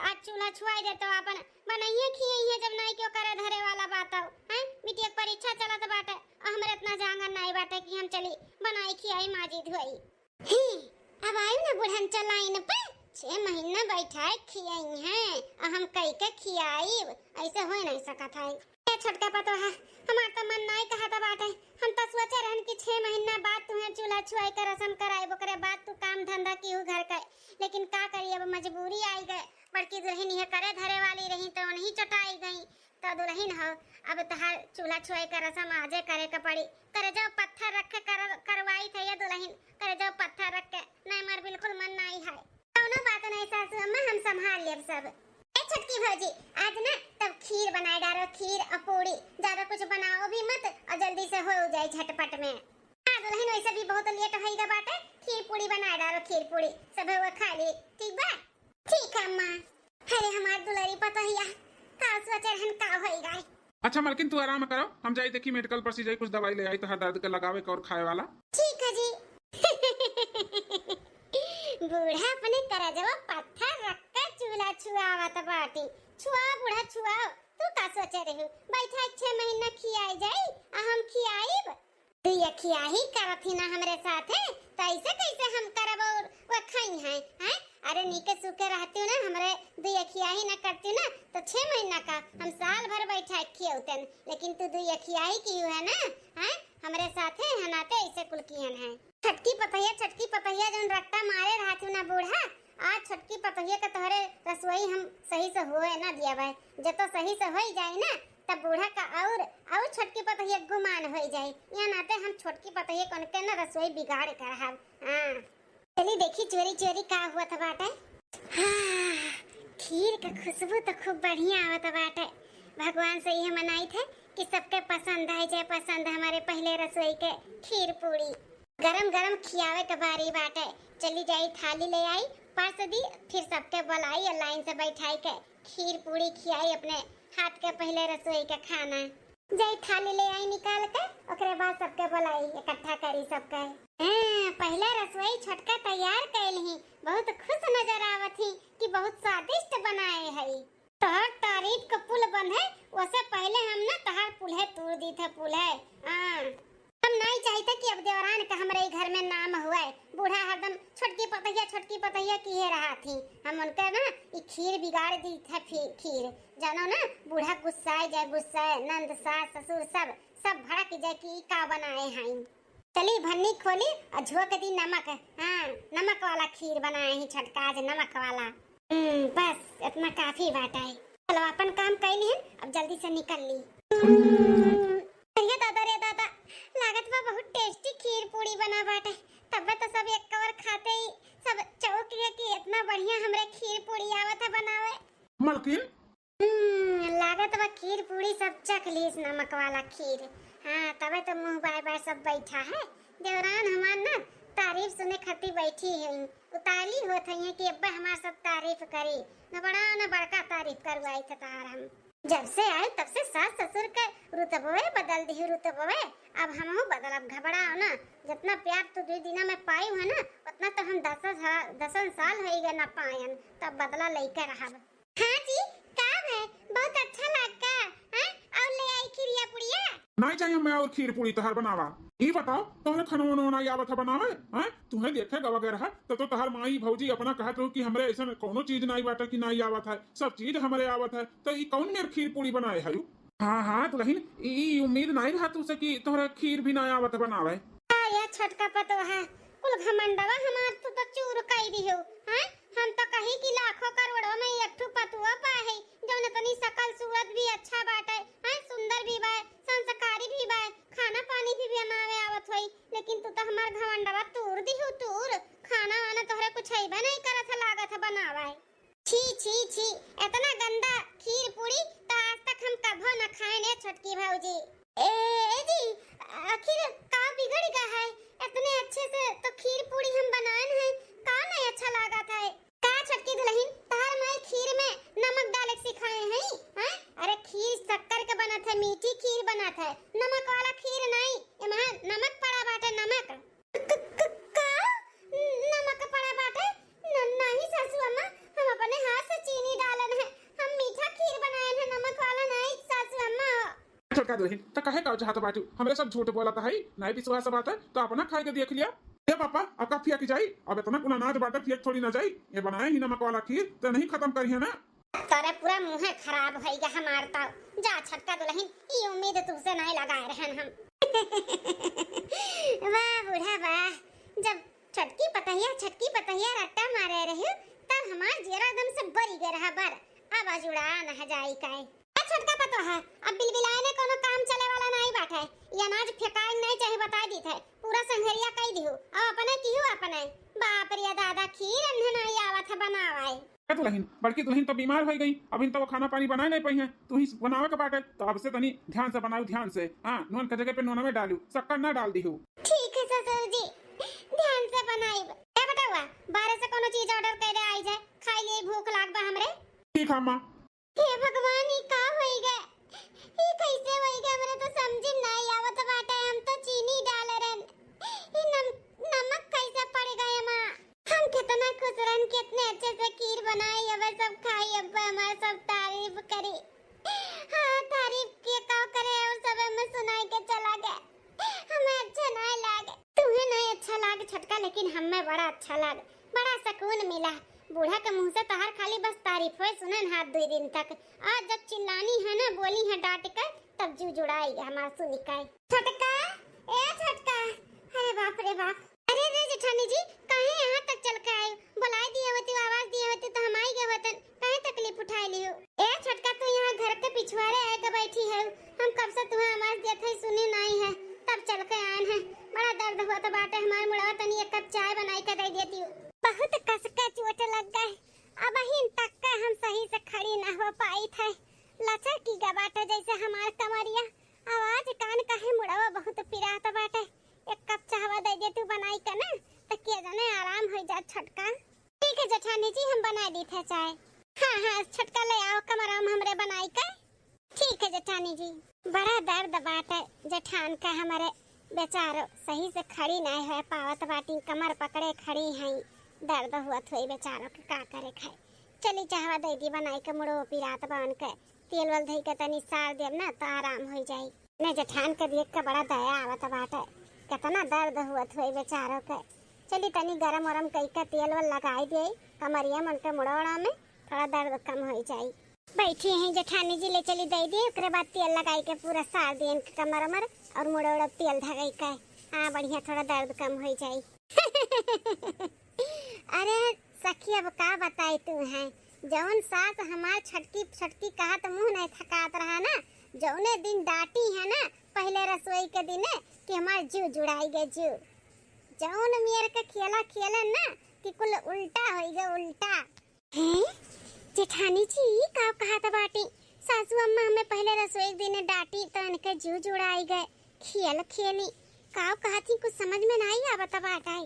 आज चूल्हा छुआई दे तो अपन बनाइए खियाई है, जब नाई क्यों करे धरे वाला बात हो, हैं? बिटिया के परीक्षा चलत बाटे, और हमरे इतना जांगर नाई बाटे कि हम चली बनाई खियाई माजी धोई। ही, अब आइब ना बुढ़न चलाइन पे, छह महीना बैठाए खियाई हैं, आ हम कई के खियाइब, ऐसे होए नहीं सकत है। ए छोटका पतोहा, हमार तो मन नाई कहत बाटे, हम तो सोचे रहन कि छह महीना बाद तुहें चूल्हा छुआई के रसम कराइब, ओकरे बाद तू काम धंधा किहू घर का, लेकिन का करी, अब मजबूरी आई गए, बड़की दुल्हन ये करे धरे वाली रही तो उन्हीं चटाई गई, तो दुल्हन हो, अब तहार चूल्हा छुआई के रसम आजे करे के पड़ी, करे जाओ पत्थर रख के कर, करवाई थे ये दुल्हन, करे जाओ पत्थर रख के, नहीं हमार बिल्कुल मन नाई है। कौनो बात नहीं सासू अम्मा, हम संभाल लेब सब। ए छोटकी भौजी, आज ना तब खीर बनाए डालो, खीर और पूड़ी, ज्यादा कुछ बनाओ भी मत और जल्दी से हो जाए झटपट में। हाँ दुल्हन, वैसे भी बहुत लेट होइगा बाटे, खीर पूड़ी बनाए डालो, खीर पूड़ी सब वो खा ली, ठीक बा? ठीक है अम्मा। अरे हमार दुलरी पतोहिया, का सोचे रहन का होइगा? अच्छा मलकिन, तू आराम करो, हम जाई देखी मेडिकल पर से जाई कुछ दवाई ले आई तोहार दर्द के लगावे के और खाए वाला। ठीक है जी। बूढ़ा अपने करजवा पत्थर रख के चूल्हा छुआवत बाटी। छुआ बूढ़ा छुआ, तू का सोचे रहू? बैठा छह महीना खियाई जाई, आ हम खियाइब? दुई अखियाही करत ही ना हमरे साथे, तो ऐसे कैसे हम करब और वो खाई हैं, हैं? अरे नीके सूखे रहती ना, हमरे दुई अखियाही ना करती ना, तो छह महीना का हम साल भर बैठा खियौतन, लेकिन तू दुई अखियाही की है ना, हैं? हमरे साथे हनाते ऐसे कुल किहन है। छोटकी पतहिया, छोटकी पतहिया जौन रट्टा मारे रहती ना बूढ़ा, आज छोटकी पतहिया के तोहरे रसोई हम सही से होए ना दिया भाई, जब तो सही से होई जाई ना, तब बूढ़ा का और, और छोटकी पतोहिया के गुमान होई जाई। या नाते हम छोटकी पतोहिया के उनके ना रसोई बिगाड़ के रहब। हाँ। चली देखी चोरी चोरी का हुआ था बाटे। हाँ, खीर का खुशबू तो खूब बढ़िया आवत बाटे। भगवान से यह मनाई थे कि सबके पसंद आए जाए, पसंद हमारे पहले रसोई के खीर पूड़ी। गरम गरम खियावे के बारी बाटे। चली जाई थाली ले आई, परस दी, फिर सबके बुलाई और लाइन से बैठाई के खीर पूड़ी खियाई अपने हाथ के पहले रसोई के खाना। जाई थाली ले आई निकाल के, ओकरे बाद सबके बुलाई, इकट्ठा करी सबके। हाँ, पहले रसोई छोटका तैयार कैल ही, बहुत खुश नजर आवत ही कि बहुत स्वादिष्ट बनाए हई। तोहर तारीफ के पुल बंधे, ओसे पहले हम ना तोहार पुल्हे तोड़ दी थे, पुल्हे। हाँ। हम नहीं चाहते कि अब देवरान का हमरे घर में नाम हुए। बूढ़ा हरदम छोटकी पतहिया, छोटकी पतहिया किहे रहा थी, हम उनके ना ई खीर बिगाड़ दी थे। फी-, खीर जानो ना, बूढ़ा गुस्साए जाए, गुस्साए, नंद, सास, ससुर सब, सब भड़क जाए कि ई का बनाए हैं। चली भन्नी खोली और झोंक दी नमक। हाँ, नमक वाला खीर बनाए ही छोटका आज, नमक वाला। हम्म, बस इतना काफी बाटा है। चलो अपन काम कर ली, अब जल्दी से निकल ली। हम्म, अरे दादा रे दादा, लागत बा बहुत टेस्टी खीर पूड़ी बना बाटे। तबे तो सब एक कवर खाते ही सब चौंक गए कि इतना बढ़िया हमरे खीर पूड़ी आवत है बनावे। मलकिन, हम्म, लागत बा खीर पूड़ी सब चख लीस, नमक वाला खीर। हाँ, तबे तो मुँह बाय बाय सब बैठा है। देवरान हमार ना तारीफ सुने खातिर बैठी है, उताली होत है कि अब्बे हमार सब तारीफ करी। न बड़ा न बड़का तारीफ करवाई थे तहार हम। जब से आए तब से सास ससुर के रुतबवे बदल दिहु, रुतबवे। अब हमहू बदलब, घबराओ ना। जितना प्यार तू दुई दिना में पाई है ना, उतना तो हम दसन सा-, दसन साल होई गए ना पायन, तब बदला लेके रहब। हाँ जी, का है? बहुत अच्छा लाग का? हाँ? और ले आई खीरिया पुड़िया? नहीं चाहिए हमें और खीर पूड़ी तोहर बनावा। ई बताओ, तोहरे खाना वाना नहीं आवत है बनावे? हाँ? तुम्हें देखे गवा गए रहा, तब तो तोहर माई भौजी अपना कहत रहो कि हमरे ऐसा कोनो चीज नहीं बाटे कि नहीं आवत है, सब चीज हमरे आवत है, तो ई कौन मेर खीर पूड़ी बनाए है? हाँ, हाँ, दुलहिन, ई, ई उम्मीद नहीं रहा तुझसे कि तोहरे खीर भी नहीं आवत है बनावे। आ, या छोटका पतोहा, कुल घमंडवा हमार तू तो चूर कई दिहो, हैं? हम तो कही कि लाखों करोड़ों में एक ठो पतुआ पा है, जौन इतनी शकल सूरत भी अच्छा बाटे, हैं? सुंदर भी बाय, संस्कारी भी बाय, खाना पानी भी बनावे आवत होई, लेकिन तू तो हमार घमंडवा तूर दिहू तूर। खाना वाना तोहरे कुछ अइबे नहीं करत है, लागत है बनावे। छी, छी, छी, इतना गंदा खीर पूड़ी तो आज तक हम कभो न खाए ने छोटकी भौजी। ए, ए जी, आखिर का बिगड़ गया है? इतने अच्छे से तो खीर पूड़ी हम बनाएन है, का नहीं अच्छा लागत है? का छोटकी दुलहिन, तहार माई खीर में नमक डाले के सिखाए हैं, हैं? अरे खीर शक्कर के बनत है, मीठी खीर बनत है, नमक वाला खीर नहीं, एमा नमक पड़ा बाटे, नमक। क-, क-, का? नमक पड़ा बाटे? न-, नहीं सासू अम्मा, हम अपने हाथ से चीनी डालन है, हम मीठा खीर बनाएन है, नमक वाला नहीं सासू अम्मा। छोटका दुलहिन, त कहे का चाहत बाटू? हमरे सब झूठ बोलत है, नहीं विश्वास बात है, तो अपना खाए के देख लिया। ए पापा, अब का फिया की जाई? अब इतना कुल अनाज बाटे, फिया थोड़ी ना जाई। ये बनाए ही नमक वाला खीर, तो नहीं खत्म करिए ना। तोरे पूरा मुँह खराब होइगा हमार तो। जा छोटका दुलहिन, ई उम्मीद तुझसे नहीं लगाए रहन हम। वाह बूढ़ा वाह, जब छोटकी पतहिया, छोटकी पतहिया रट्टा मारे रही, तब हमार जियरा एकदम से बरी गए रहा बर। अब आज उड़ा न जाई काई। ए छोटका पतोहा, अब बिलबिलाए ने कोनो काम चले वाला नहीं बाटे। ये अनाज फेंकाए नहीं चाहे बताए दीत है। पूरा संघरिया कई दिहु। अब अपने किहु अपने। बाप रे दादा, खीर अन्हे नहीं आवत है बनावाए। ए दुलहिन, बड़की दुलहिन तो बीमार हो गई, अब इन तो वो खाना पानी बनाए नहीं पाई है। तू ही बनावे के बाटे, तो अब से तनी ध्यान से बनाऊ, ध्यान से। हाँ, नून के जगह पे नून में डालू, शक्कर ना डाल दिहु। ठीक है ससुर जी, ध्यान से बनाई। ए बेटवा, बाहर से कोनो चीज order करे आई जाए, खाई लिए, भूख लाग बा हमरे। ठीक है अम्मा। हे भगवान, ई का होई गए? ई कैसे होई गए? हमरे तो समझ में नहीं आवत बाटे। हम तो चीनी डाले रहन, ई नम-, नमक कैसे पड़ गए माँ? हम कितना खुश रहन, कितने अच्छे से खीर बनाई, अब सब खाई, अब हमारे सब तारीफ करी। हाँ, तारीफ के का करे, और सब हमें सुनाई के चला गए। हमें अच्छा नहीं लागे। तुम्हें नहीं अच्छा लाग छोटका, लेकिन हमें बड़ा अच्छा लाग, बड़ा सुकून मिला। बूढ़ा के मुंह से तोहार खाली बस तारीफ होए सुनन हाथ दुई दिन तक। आज जब चिल्लानी है ना, बोली है डांट के, तब जू जुड़ाई हमार सुनी के। छोटका, ए छोटका, अरे बाप रे बाप। अरे रे जेठानी जी, काहे यहाँ तक चल के आए? बुलाई दिए होती, आवाज दिए होती तो हम आई गए होतन। काहे तकलीफ उठाए लियो? ए छोटका, तू यहाँ घर के पिछुआरे आए के बैठी है, हम कब से तुम्हें आवाज देत है, सुने नहीं है, तब चल के आन है। बड़ा दर्द होत बाटे हमार मुड़वा, तनी एक कप चाय बनाई के दे देती। बहुत कस के चोट लग गए, अब हिन तक के हम सही से खड़ी ना हो पाई थे। लचक की गा बाटे जैसे हमार कमरिया। आवाज कान काहे मुड़वा बहुत पिरात बाटे, एक कप चाहवा दे दे तू बनाई के ना, तो के जाने आराम हो जा छोटका। ठीक है जेठानी जी, हम बनाई दी थे चाय। हाँ, हाँ, छोटका ले आओ कमरा में हमरे बनाई के। ठीक है जेठानी जी। बड़ा दर्द बाटे जेठान का, हमरे बेचारो सही से खड़ी नहीं हो पावत बाटी, कमर पकड़े खड़ी हैं, दर्द हुआ थोई बेचारो के का करे खाए। चली चाहवा दे दी बनाई के, मुड़ो पिरात बा उनके, तेल वल धई के तनी सार देब ना तो आराम हो जाई। ने जेठान के देख के बड़ा दया आवत बाटे, कितना दर्द हुआ थोई बेचारो के। चली तनी गरम वरम कई का तेल वेल लगाई दिए कमरिया में, उनके मुड़ौड़ा में थोड़ा दर्द कम हो जाई। बैठी हैं जेठानी जी, ले चली दे दिए, ओकरे बाद तेल लगाई के पूरा सार दिए इनके कमर उमर और मुड़ौड़ा तेल धगई का। हाँ, बढ़िया थोड़ा दर्द कम हो जाई। अरे सखी, अब का बताई तू है, जौन सास हमार छटकी छटकी कहत मुंह नहीं थकात रहा ना, जौने दिन डांटी है ना पहले रसोई के दिने कि हमार जीव जुड़ाई गए जीव। जौन मेर के खेला खेलन ना कि कुल उल्टा होई गए उल्टा। हैं? जेठानी जी, ई का कहत बाटी? सासू अम्मा हमें पहले रसोई के दिने डांटी तो इनके जीव जुड़ाई गए। खेल खेली। का कहत ही, कुछ समझ में नहीं आवत बाटे।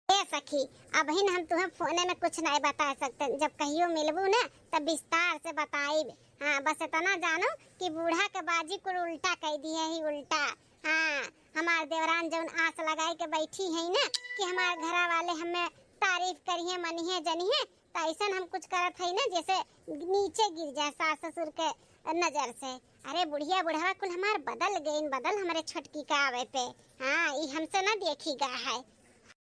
ए सखी, अबहिन हम तुहें फोने में कुछ नहीं बता सकते, जब कहियो मिलबू ना तब विस्तार से बताइब। हाँ, बस इतना जानो कि बूढ़ा के बाजी कुल उल्टा कई दिए ही उल्टा। हाँ, हमार देवरान जौन आस लगाई के बैठी है ना कि हमार घरा वाले हमें तारीफ करिए, मनिए, जनिए, तो ऐसन हम कुछ करत है ना जैसे नीचे गिर जाए सास ससुर के नजर से। अरे बुढ़िया बुढ़वा कुल हमार बदल गइन, बदल हमरे छोटकी का आवे पे। हाँ, ई हमसे ना देखी गा है।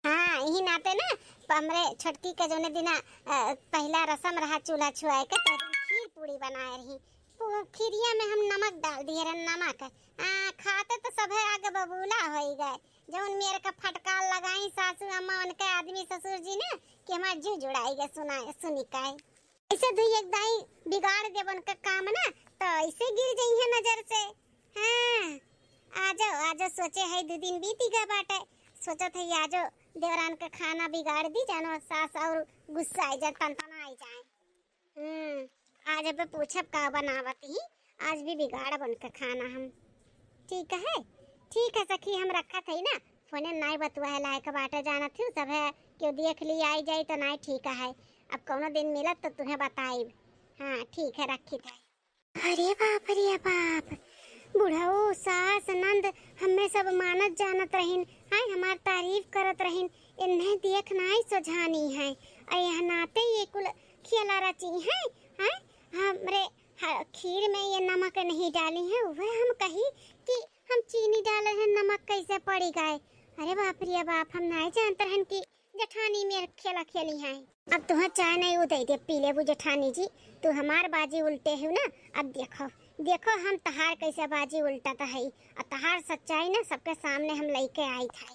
हाँ, यही नाते ना प-, हमरे छोटकी के जौने दिना अ, पहला रसम रहा चूल्हा छुआए के, तो दिन खीर पूड़ी बनाए रही। पू-, खीरिया में हम नमक डाल दिए रहे, नमक। आ, खाते तो सभे आगे बबूला होई गए। जौन मेर का फटकार लगाई सासू अम्मा उनके आदमी ससुर जी ने कि हमार जीव जुड़ाई गए सुनाए, सुनी के। ऐसे दुई एक दाई बिगाड़ देबन का काम ना, तो ऐसे गिर जइहे नजर से। हाँ, आजो, आजो सोचे है, दो दिन बीती गए बाटे, सोचत है आजो देवरान का खाना बिगाड़ दी जानो, सास और गुस्सा आई जाए, तनतनाई जाए। हम्म, आज अब पूछब का बनावत ही, आज भी बिगाड़ब उनका खाना हम। ठीक है, ठीक है सखी, हम रखत है ना, फोने नाई बतुआ है लायक बाटे, जानत हूँ सब है, क्यों देख ली आई जाई तो नाई ठीक है। अब कौनो दिन मिलत तो तुहें बताइब। हाँ ठीक है, रखी थे। अरे बाप रे बाप, बुढ़ऊ सास नंद हमें सब मानत जानत रहिन, आय हमार तारीफ करत रहिन, इन्हें देख नाई सोझानी है। आ यह नाते ये कुल खेला रची है, आय हमरे ह-, खीर में ये नमक नहीं डाली है, वह हम कही कि हम चीनी डाले हैं, नमक कैसे पड़ी गए। अरे बाप रे बाप, हम नाई जानत रहन कि जेठानी मेर खेला खेली हैं। अब तुहें चाय नहीं उ दे दे, पी लेबू जेठानी जी, तू हमार बाजी उल्टे हो ना। अब देखो, देखो हम तहार कैसे बाजी उल्टत है, और तहार सच्चाई ना सबके सामने हम लेके आई था।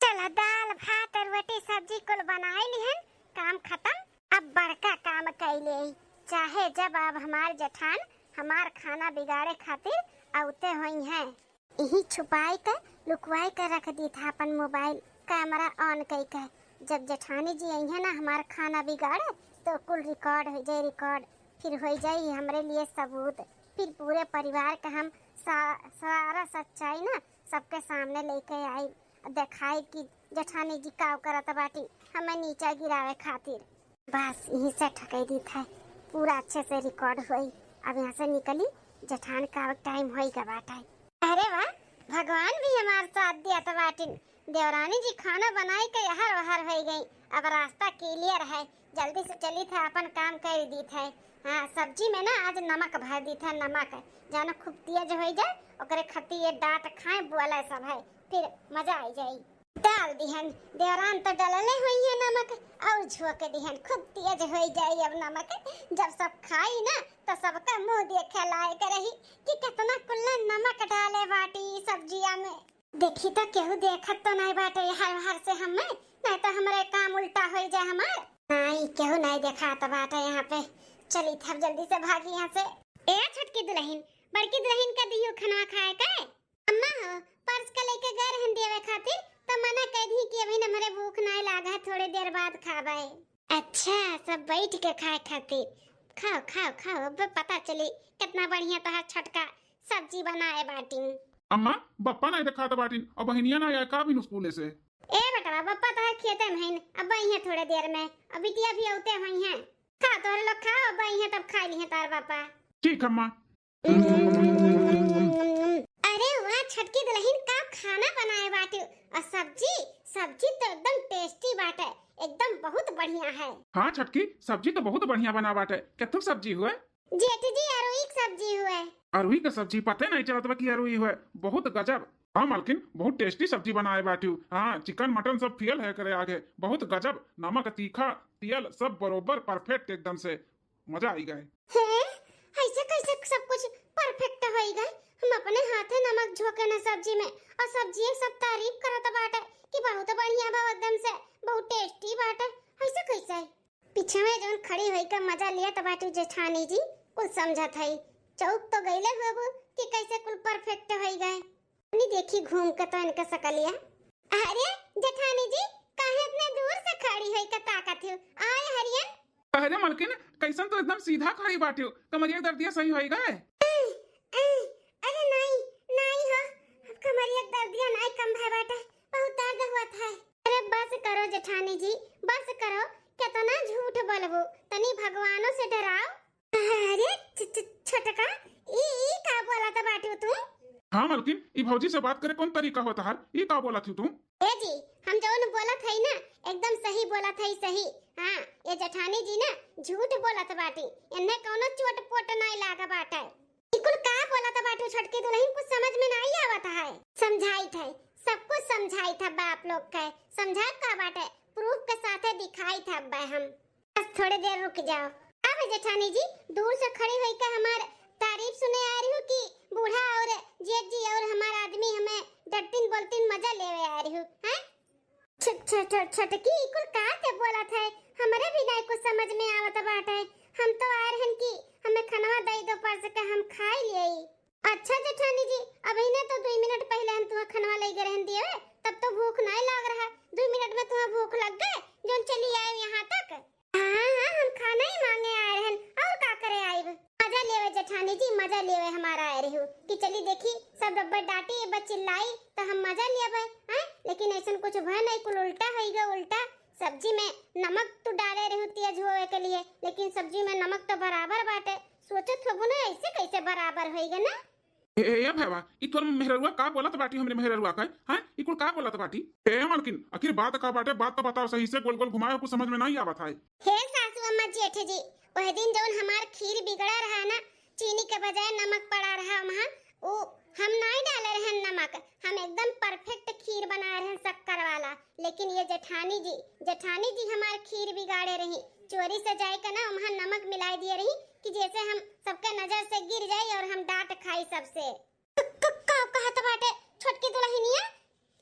चला, दाल भात और रोटी सब्जी कुल बनाई लिहन, काम खत्म। अब बड़का काम कैले, चाहे जब अब हमार जेठान हमार खाना बिगाड़े खातिर औते होई हैं। इही छुपाई के, लुकवाई के रख दी था अपन मोबाइल कैमरा on कई के। जब जेठानी जी अइहें ना हमार खाना बिगाड़े, तो कुल record हो जाए, record। फिर हो जाए हमरे लिए सबूत। फिर पूरे परिवार के हम सा-, सारा सच्चाई ना सबके सामने लेके आई, दिखाई कि जेठानी जी का करत बाटी हमें नीचा गिरावे खातिर। बस यही से ठकई दी था, पूरा अच्छे से record होई। अब यहाँ से निकली, जेठान का अब time होई का बाटे। अरे वाह, भगवान भी हमार साथ दिया था बाटिन। देवरानी जी खाना बनाई के यहर वहर होई गई, अब रास्ता clear है, जल्दी से चली था अपन काम कर दी था। हाँ, सब्जी में ना आज नमक भर दी था, नमक जानो खूब तेज होई जाए, ओकरे खातिर ये डांट खाए बोले सब है, फिर मजा आई जाई। डाल दिहन, देवरान तो डलले होई है नमक, और झोंक दिहन, खूब तेज होई जाई अब नमक। जब सब खाई ना, तो सबका मुंह देखे लायक रही कि कितना कुल्ला नमक डाले बाटी सब्जिया में। देखी तो केहू देखत तो नहीं बाटे हर हर से हमें, नहीं तो हमरे काम उल्टा होई जाए हमार। नहीं, केहू नहीं देखात बाटे यहाँ पे। चली थब जल्दी से भागी यहाँ से। ए छोटकी दुल्हन, बड़की दुल्हन का दियो खनवा खाए के? अम्मा हो, परस के लेके गए रहन देवे खातिर, तो मना कह दी कि अभी हमरे भूख नाय लागा है, थोड़े देर बाद खाबे। अच्छा, सब बैठ के खाए खातिर। खाओ, खाओ, खाओ, अब पता चली कितना बढ़िया तोहार छोटका सब्जी बनाए बाटिन। अम्मा, बप्पा नाय देखात बाटिन, और बहिनिया ना आया का बिनु स्कूले से? ए बेटवा, बप्पा तोहार खेते में हईन, अब अइहें थोड़े देर में, और बिटिया भी औते होइहें। खा तोहरे लोग खाओ, अब अइहें तब खाई लिहें तोहार पापा। ठीक अम्मा। अरे वाह, छोटकी दुल्हन का खाना बनाए बाटे। और सब्जी, सब्जी तो एकदम tasty बाटे, एकदम बहुत बढ़िया है। हाँ छोटकी, सब्जी तो बहुत बढ़िया बना बाटे। केथुक सब्जी हुए? जेठ जी, अरुई के सब्जी हुए। अरुई के सब्जी पते नहीं चलत बा कि अरुई हुए, बहुत गजब। हाँ मालकिन, बहुत tasty सब्जी बनाए बाटिउ। हाँ, chicken mutton सब फेल है करे आगे। बहुत गजब, नमक, तीखा, तेल सब बरोबर perfect एकदम से। मजा आई गए। हैं? ऐसे कैसे सब कुछ perfect होई गए? हम अपने हाथे नमक झोंके न सब्जी में, और सब्जी सब तारीफ करत बाटे कि बहुत बढ़िया बा, एकदम से बहुत tasty बाटे। ऐसे कैसे? पीछे में जौन खड़ी होई के मजा लियत बाटी जेठानी जी, कुल समझत हई। चौंक तो गईले होबू कि कैसे कुल perfect होई गए। तनी देखी घूम के तो इनका सकलिया। अरे जेठानी जी, काहे इतने दूर से खड़ी होई के ताकत हो? आए हरियन। अरे मलकिन, कैसन तो एकदम सीधा खड़ी बाटिउ, कमरिया दर्दिया सही होई गए? अरे नाई, नाई हो, कमरिया दर्दिया नाई कम भय बाटे, बहुत दर्द हुआ था। अरे बस करो जेठानी जी, बस करो, कितना झूठ बोलबो, तनी भगवानो से डराओ। अरे छ-, छ-, छोटका, ई, ई का बोलत बाटू तू? हाँ मलकिन, ई भौजी से बात करे कौन तरीका होता है? ई का बोलत हू तू? ए जी, हम जौन बोलत हई ना, एकदम सही बोलत हई, सही। हाँ, ये जेठानी जी ना झूठ बोलत बाटी, इन्हें कौनो चोट पोट नाई लागा बाटे। ई कुल का बोलत बाटू छोटकी दुलहिन, कुछ समझ में नाई आवत है। समझाइत है, सब कुछ समझाइत है बाप लोग के। समझाए का बाटे, proof के साथे दिखाइत है अब्बे हम। बस थोड़े देर रुक जाओ। अब जेठानी जी दूर से खड़ी होई के हमार तारीफ सुने आ रही हो कि बूढ़ा और जेठ जी और हमार आदमी हमें डरतीन बोलतीन मजा लेवे आ रही हो, हैं? छ-, छ-, छ-, छोटकी, ई कुल का ते बोलत है? हमरे भी नाई कुछ समझ में आवत बाटे। हम तो आए रहन कि हमें खनवा दई दो परस के हम खाई लेई। अच्छा जेठानी जी, अबहिने तो दुई मिनट पहिले हम तुहा खनवा लई गए रहन दिए, तब तो भूख नाई लाग रहा। दुई मिनट में तुहा भूख लग गए, जौन चली आए यहाँ तक। हाँ, हाँ, हम खाना ही मांगे आए रहन, और का करे आइब? मजा लेवे जेठानी जी, मजा लेवे हमारा आए रहू कि चली देखी, सब रब्बे डांटी, ए बा चिल्लाई, तो हम मजा लेबे, हैं? लेकिन ऐसन कुछ भय नहीं, कुल उल्टा होई गए, उल्टा। सब्जी में नमक तू डाले रहू तेज होवे के लिए, लेकिन सब्जी में नमक तो बराबर बाटे। सोचत होबू ना, ऐसे कैसे बराबर होई गए ना? ए, ए, ए भैया, ई तोर मेहररुआ का बोलत बाटी हमरे मेहररुआ का? हैं? ई कुल का बोलत बाटी? ए मलकिन, आखिर बात का बाटे? बात तो बताओ सही से, गोल गोल घुमाए, कुछ समझ में नहीं आवत है। हे सासू अम्मा जेठ जी, वह दिन जौन हमार खीर बिगड़ा रहा ना, चीनी के बजाय नमक पड़ा रहा वहाँ, उ हम नाई डाले रहन नमक, हम एकदम perfect खीर बनाए रहन शक्कर वाला। लेकिन ये जेठानी जी, जेठानी जी हमार खीर बिगाड़े रही, चोरी से जाए के ना वहाँ नमक मिलाई दिए रही कि जैसे हम सबके नजर से गिर जाई और हम डांट खाई सबसे। क-, क-, का कहत बाटे छोटकी दुलहिनिया?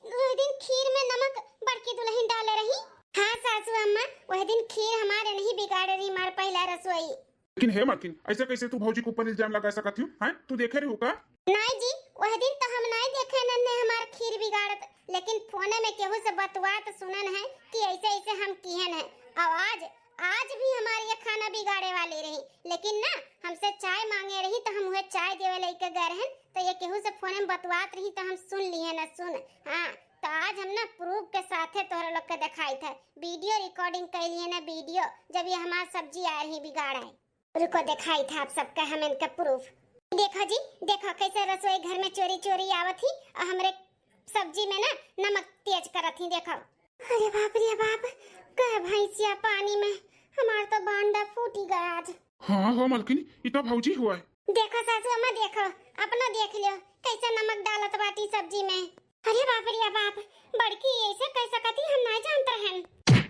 वह दिन खीर में नमक बड़की दुलहिन डाले रही। हाँ सासू अम्मा, वह दिन खीर हमारे नहीं बिगाड़े रही, हमार पहला रसोई। लेकिन हे मलकिन, ऐसे कैसे तू भौजी के ऊपर इल्जाम लगा सकत हूँ? हैं? तू देखे रहू का? नाई जी, वह दिन तो हम नाई देखे नन्हे हमार खीर बिगाड़त, लेकिन फोने में केहू से बतुआत सुनन है कि ऐसे ऐसे हम किहन है। और आज, आज भी हमार ये खाना बिगाड़े वाली रही, लेकिन ना, हमसे चाय मांगे रही तो हम उहे चाय देवे लेके गए रहन, तो ये केहू से फोने में बतुआत रही तो हम सुन लिए ना सुन। हाँ, तो आज हम ना proof के साथे तोहरे लोग के देखाइत है, video recording कैलिए ना video, जब ये हमार सब्जी आ रही बिगाड़े। रुको, देखाइत है आप सबका हम इनका proof। देखो जी, देखो कैसे रसोई घर में चोरी चोरी आवत ही और हमरे सब्जी में ना नमक तेज करत ही। देखो, अरे बाप रे बाप, का भैंसिया पानी में, हमार तो बांडा फूटी गया आज। हाँ हो मलकिन, ई तो भौजी हुआ है। देखो सासू अम्मा, देखो, अपना देख लियो कैसे नमक डालत बाटी सब्जी में। अरे बाप रे बाप, बड़की ऐसे कह सकती, हम नहीं जानते हैं।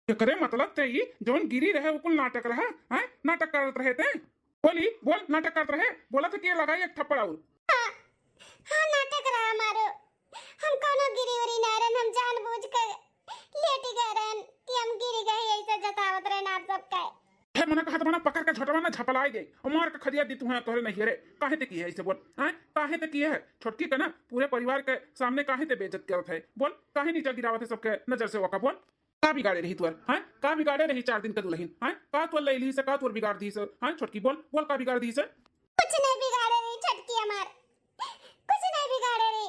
एकरे मतलब ते ई जौन गिरी रहे, उ कुल नाटक रहा, हैं? नाटक करत रहे ते? बोली, बोल, नाटक करत रहे? बोला था कि लगाई एक थप्पड़ और। हाँ, हाँ, नाटक रहा हमारो। हम कौनो गिरी उरी ना रहन, हम जानबूझ के लेटी गए रहन कि हम गिरी गए, ऐसे जतावत रहन आप सबका। फिर मना कहत बना पकड़ के झोटवा ना झपलाई दे और मार के खदिया दी तुहे तोहरे नहीं रे। काहे ते की है ऐसे बोल, हैं? काहे ते की है? छोटकी के ना पूरे परिवार के सामने काहे ते बेइज्जत करत है? बोल, काहे नीचा गिरावत है सबके नजर से ओका? बोल। का बिगाड़े रही तोर, हैं? का बिगाड़े रही चार दिन का दुलहिन, हैं? का तोर लैली से, का तोर बिगाड़ दी से, हैं? छोटकी बोल, बोल का बिगाड़ दी से? कुछ नहीं बिगाड़े रही छोटकी हमार, कुछ नहीं बिगाड़े रही।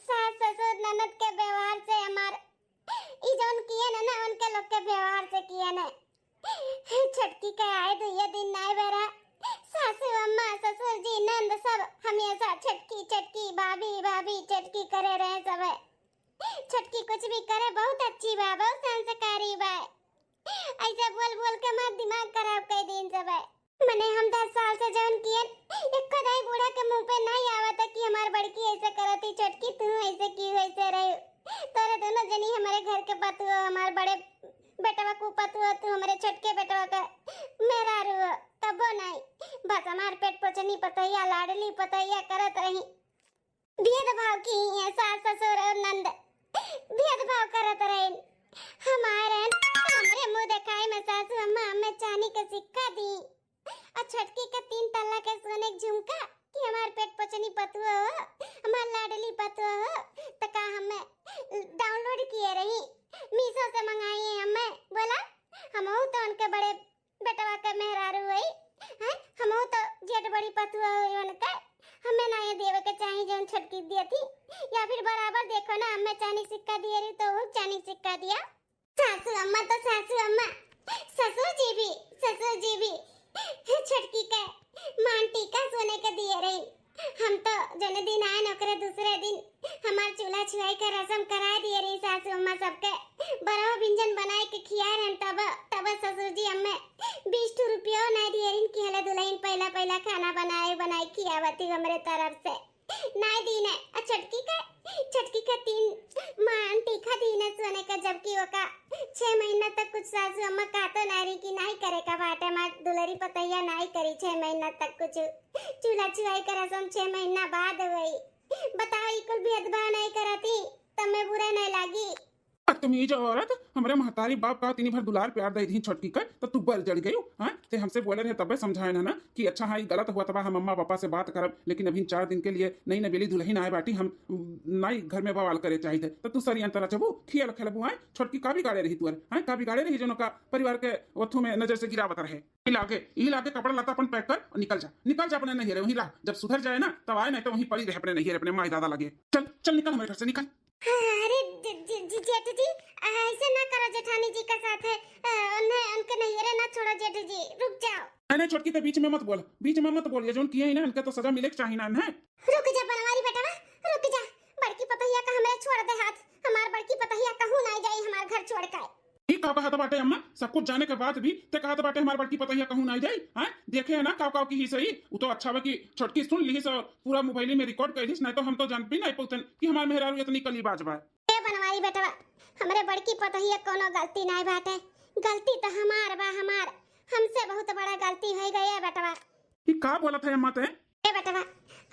सास ससुर ननद के व्यवहार से हमार, ई जौन किए न ना, उनके लोग के व्यवहार से किए न। छोटकी के आए दुइये दिन नाई बेरा, सासू अम्मा, ससुर जी, नंद सब हमेशा छोटकी, छोटकी, भाभी, भाभी, छोटकी करे रहे सब। छोटकी कुछ भी करे, बहुत अच्छी बा, बहुत संस्कारी बा। ऐसे बोल बोल के हमार दिमाग खराब कर दिन सब। मने हम दस साल से जौन कियन, एको दाई बूढ़ा के मुंह पे नहीं आवता कि हमार बड़की ऐसे करती, छोटकी तू ऐसे की वैसे रही। तोरे दोनों जनी हमारे घर के पतुआ, हमार बड़े बेटवा को पतुआ, तू हमारे छोटके बेटवा का मेहरारू हो, तबो नहीं। बस हमार पेट पोछनी पतोहिया, लाडली पतोहिया करत रही। भेदभाव की है सास ससुर और नंद, भेदभाव करत रहे। हमारे, हमरे मुंह देखाई में सासू अम्मा हमें चांदी के सिक्का दी और छोटकी के तीन तल्ला के सोने के झुमका कि हमार पेट पोछनी पतुआ हो, हमार लाडली पतुआ हो, त का हमें डाउनलोड किए रही, मीशो से मंगाई है हमें, बोला, हमहू तो उनके बड़े बेटवा के मेहरारू होई, हैं? हमहू तो जेठ बड़ी पतुआ होई उनके, हमें ना ये देवे के चाही जौन छोटकी दिया थी, या फिर बराबर देखो ना, हमें चांदी सिक्का दिए रही तो वो चांदी सिक्का दिया। सासू अम्मा तो सासू अम्मा, ससुर जी भी, ससुर जी भी छोटकी के मान टीका सोने के दिए रही। हम तो जने दिन आए न ओकरे दूसरे दिन हमार चूल्हा छुआई के रसम कराए दिए रही सासू अम्मा सबके। बरहो व्यंजन बनाए के खियाए रहन तब, तब ससुर जी हमें बीस ठो रुपयो नहीं दिए रही कि हले दुल्हन पहला पहला खाना बनाए, बनाए खियावती हमरे तरफ से। नहीं दीन है। आ छोटकी के, छोटकी के तीन मान टीका दीन है सोने का, जबकि ओका छह महीना तक कुछ सासू अम्मा कहतो नहीं रही कि नहीं करे का बाटे, हमार दुलरी पतैया नहीं करी छह महीना तक कुछ। चूल्हा छुआई का रसम छह महीना बाद हुई। बताओ, ई कुल भेदभाव नहीं करती, तब मैं बुरा नहीं लागी। बदतमीज औरत, हमरे महतारी बाप का तीनी भर दुलार प्यार दे दी छोटकी का, तो तू बल जड़ गयू, हाँ? ते हमसे बोले रहे तबे समझाए ना, ना कि अच्छा हाँ, ई गलत हुआ तबा हम अम्मा पापा से बात करब, लेकिन अभी चार दिन के लिए नई नवेली दुल्हन आए बाटी, हम नाई घर में बवाल करे चाहिए थे, तो तू षड्यंत्र रचबू, खेल खेलबू, हाँ? छोटकी का बिगाड़े रही तुअर, हाँ? का बिगाड़े रही जो का परिवार के ओथू में नजर से गिरावत रहे? ई लागे, ई लागे कपड़ा लत्ता अपन पैक कर और निकल जा, निकल जा अपने नैहरे, वहीं रह, जब सुधर जाए ना तब आए, नहीं तो वहीं पड़ी रहे अपने नैहरे, अपने माई दादा लगे। चल, चल निकल हमारे घर से, निकल। अरे ज-, ज-, ज-, जेठ जी, ऐसे ना करो जेठानी जी का साथ है, अ, उन्हें, उनके नैहरे ना छोड़ो जेठ जी, रुक जाओ। नहीं, नहीं, छोटकी, ते बीच में मत बोल, बीच में मत बोल, ये जोन किए है ना, इनके तो सजा मिले के चाहिए ना, इन्हें। रुक जा बनवारी बेटवा, रुक जा, बड़की पतोहिया का हमरे छोड़ दे हाथ, हमार बड़की पतोहिया कहूँ ना जाई हमार घर छोड़ के। ई का कहत बाटे अम्मा? सब कुछ जाने के बाद भी ते कहत बाटे हमार बड़की पतोहिया कहूँ ना जाई, हैं? देखे है ना काव काव की ही सही, उ तो अच्छा बा कि छोटकी सुन लिहिस और पूरा मोबाइल में रिकॉर्ड कर लिहिस, नहीं तो हम तो जान भी नहीं पौतन कि हमार मेहरारू इतनी कलीबाज बा। ए बनवारी बेटवा, हमरे बड़की पतोहिया कोनो गलती नहीं बाटे, गलती तो हमार बा, हमार, हमसे बहुत बड़ा गलती हो गई है बेटवा। ई का बोलत है अम्मा ते? ए बेटवा,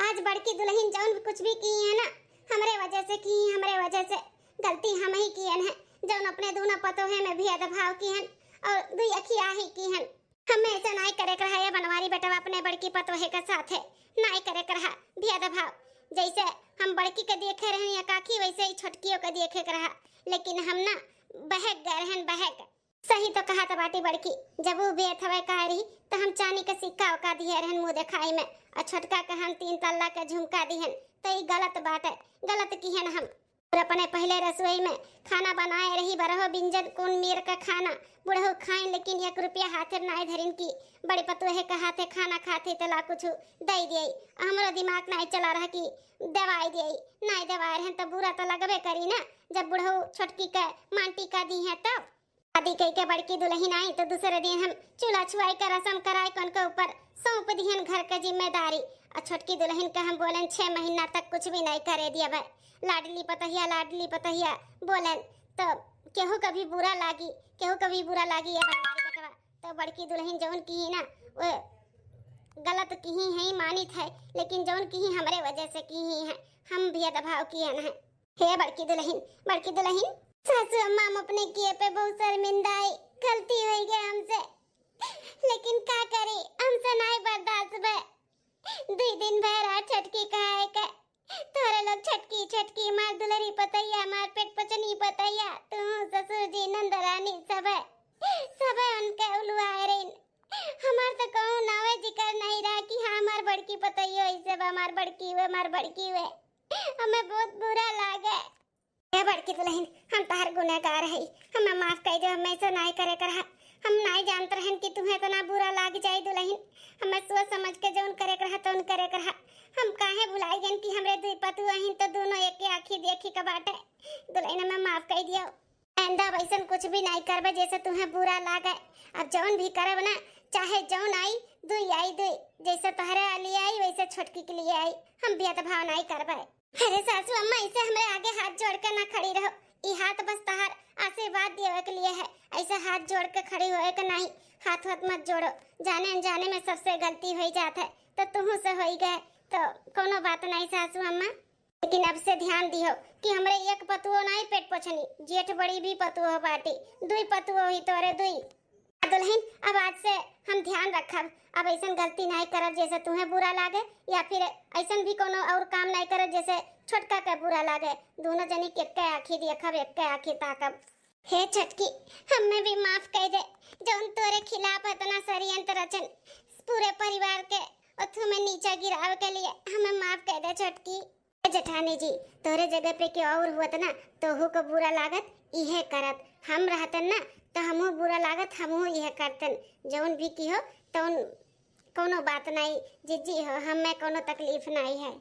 आज बड़की दुल्हन जौन कुछ भी की है ना, हमरे वजह से की, हमरे वजह से गलती हम ही कियन है, जौन अपने दोनों पतोहे में भेदभाव कियन और दुई अखियाही कियन। हमें ऐसा नाई करे के रहा, ए बनवारी बेटवा, अपने बड़की पतोहे के साथ है, नाई करे के रहा भेदभाव। जैसे हम बड़की के देखे रहन या काकी, वैसे ही छोटकियों के देखे के रहा, लेकिन हम ना बहक गए रहन, बहक। सही तो कहत बाटी बड़की, जब उ बेथ हवे कह रही, तो हम चानी के सिक्का ओका दिहे रहन मुँह देखाई में, और छोटका के हम तीन तल्ला के झुमका दिहन, तो ई गलत बात है, गलत किहन हम। और अपने पहले रसोई में खाना बनाए रही, बरहो बिंजन कौन मेर का खाना, बुढ़ऊ खाइन, लेकिन एक रुपया हाथे नाय धरिन की बड़ी पतोहे के हाथे खाना खाते तला कुछ दे दिए। हमरो दिमाग नाय चला रहा कि दवाई दिए, नाय दवाए रहन तो बुरा तो लगबे करी ना, जब बुढ़ऊ छोटकी के मान टीका दी है तब। शादी कई के बड़की दुल्हन आई तो दूसरे दिन हम चूल्हा छुआई का रसम कराए के उनके ऊपर सौंप दिहन घर के जिम्मेदारी। और छोटकी दुल्हन के हम बोलन छह महीना तक कुछ भी नहीं करे दियबे, लाडली पतहिया, लाडली पतहिया बोलन तो केहू कभी बुरा लागी, केहू कभी बुरा लागी ये बनवारी बेटवा। तो बड़की दुल्हन जौन की ना वो गलत की ही है, मानित है, लेकिन जौन की ही हमरे वजह से की ही है, हम भेदभाव किए न है। हे बड़की दुल्हन, बड़की दुल्हन, सासू अम्मा, हम अपने किए पे बहुत शर्मिंदा है, गलती हो गई हमसे, लेकिन का करी, हमसे नाय बर्दाश्त बे। दुई दिन भर आ छोटकी कहे के, तोरे लोग छोटकी, छोटकी, मार दुलरी पतैया, मार पेट पचनी पतैया, तू ससुर जी, नंद रानी, सबे, सबे उनके उलुआए रही। हमार तो कहूँ नावे जिक्र नहीं रहा कि हाँ, हमार बड़की पतैयो ऐसे बा, हमार बड़की हुए, हमार बड़की हुए। हमें बहुत बुरा लागे। ए बड़की दुल्हन, हम तहार गुनहगार हई, हमें माफ कर दो, हमें ऐसा नाय करे कर रहा। हम नाय जानत रहन कि तुम्हें इतना बुरा लाग जाए दुल्हन। हमें सोच समझ के जौन करे कर रहा, तौन करे कर रहा। हम काहे भुलाई गन कि हमरे दुई पतु अहिन तो दोनों एक आँखी देखी के बाटे। दुल्हन, हमें माफ कर दियो। आइंदा वैसन कुछ भी नाय करबे जैसे तुम्हें बुरा लागे। अब जौन भी करब ना, चाहे जौन आई, दुई आई दुई, जैसे तोहरे लिए आई वैसे छोटकी के लिए आई, हम भेदभाव नहीं करबे। अरे सासू अम्मा, ऐसे हमरे आगे हाथ जोड़ के ना खड़ी रहो, ई हाथ बस तहार आशीर्वाद देवे के लिए है, ऐसे हाथ जोड़ के खड़ी होए के नहीं, हाथ वाथ मत जोड़ो, जाने अनजाने में सबसे गलती हो जात है, तो तुहू से हो गए, तो कोनो बात नहीं सासू अम्मा। लेकिन अब से ध्यान दिहो कि हमरे एक पतुओ नहीं पेट पोछनी, जेठ बड़ी भी पतुओ बाटी, दुई पतुओ ही तोरे दुई। आ दुल्हन, अब आज से हम ध्यान रखब, अब ऐसन गलती नहीं करब जैसे तुहें बुरा लागे, या फिर ऐसन भी कोनो और काम नहीं करब जैसे छोटका के बुरा लागे। दोनों जनी के एक्के आँखी देखब, एक्के आँखी ताकब। हे छोटकी, हमें भी माफ कर दे, जौन तोरे खिलाफ इतना षड्यंत्र रचन, पूरे परिवार के ओथू में नीचा गिरावे के लिए हमें माफ कर दे छोटकी। ए जेठानी जी, तोरे जगह पे केहू और हुअत ना, तोहू को बुरा लागत, इहे करत। हम रहतन ना, तो हमहू बुरा लागत, हमहू इहे करतन। जौन भी किहो, तौन कोनो बात नहीं, जिज्जी हो, हमें कोनो तकलीफ नहीं है।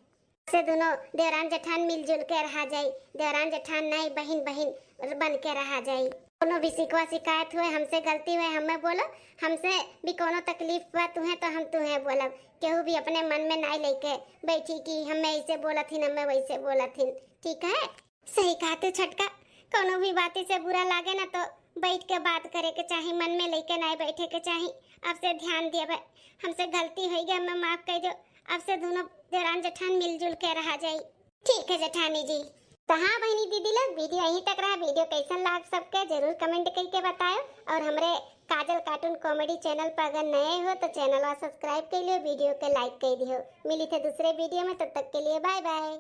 से दोनों देवरान जेठान मिलजुल के रहा जाई, देवरान जेठान नहीं, बहिन बहिन बन के रहा जाई। कोनो भी शिकवा शिकायत हुए, हमसे गलती हुए, हमें बोलो, हमसे भी कोनो तकलीफ बा तुहें तो हम तुहें बोलब। केहू भी अपने मन में नाई लेके बैठी कि हमें ऐसे बोलत हिन, हमें वैसे बोलत हिन, ठीक है? सही कहा तू छोटका, कोनो भी बात से बुरा लागे ना तो बैठ के बात करे के चाही, मन में लेके नाई बैठे के चाही। अब से ध्यान देबे, हमसे गलती हो गया, हमें माफ कर दो। अब से दोनों देवरान जेठान मिलजुल के रहा जाई। ठीक है जेठानी जी। तो हाँ बहनी दीदी लोग, वीडियो यहीं तक रहा। वीडियो कैसन लाग सबके जरूर कमेंट करके बताओ, और हमरे काजल कार्टून कॉमेडी चैनल पर अगर नए हो तो चैनल सब्सक्राइब कर लियो, वीडियो के लाइक कर दियो। मिली थे दूसरे वीडियो में, तब तक के लिए बाय बाय।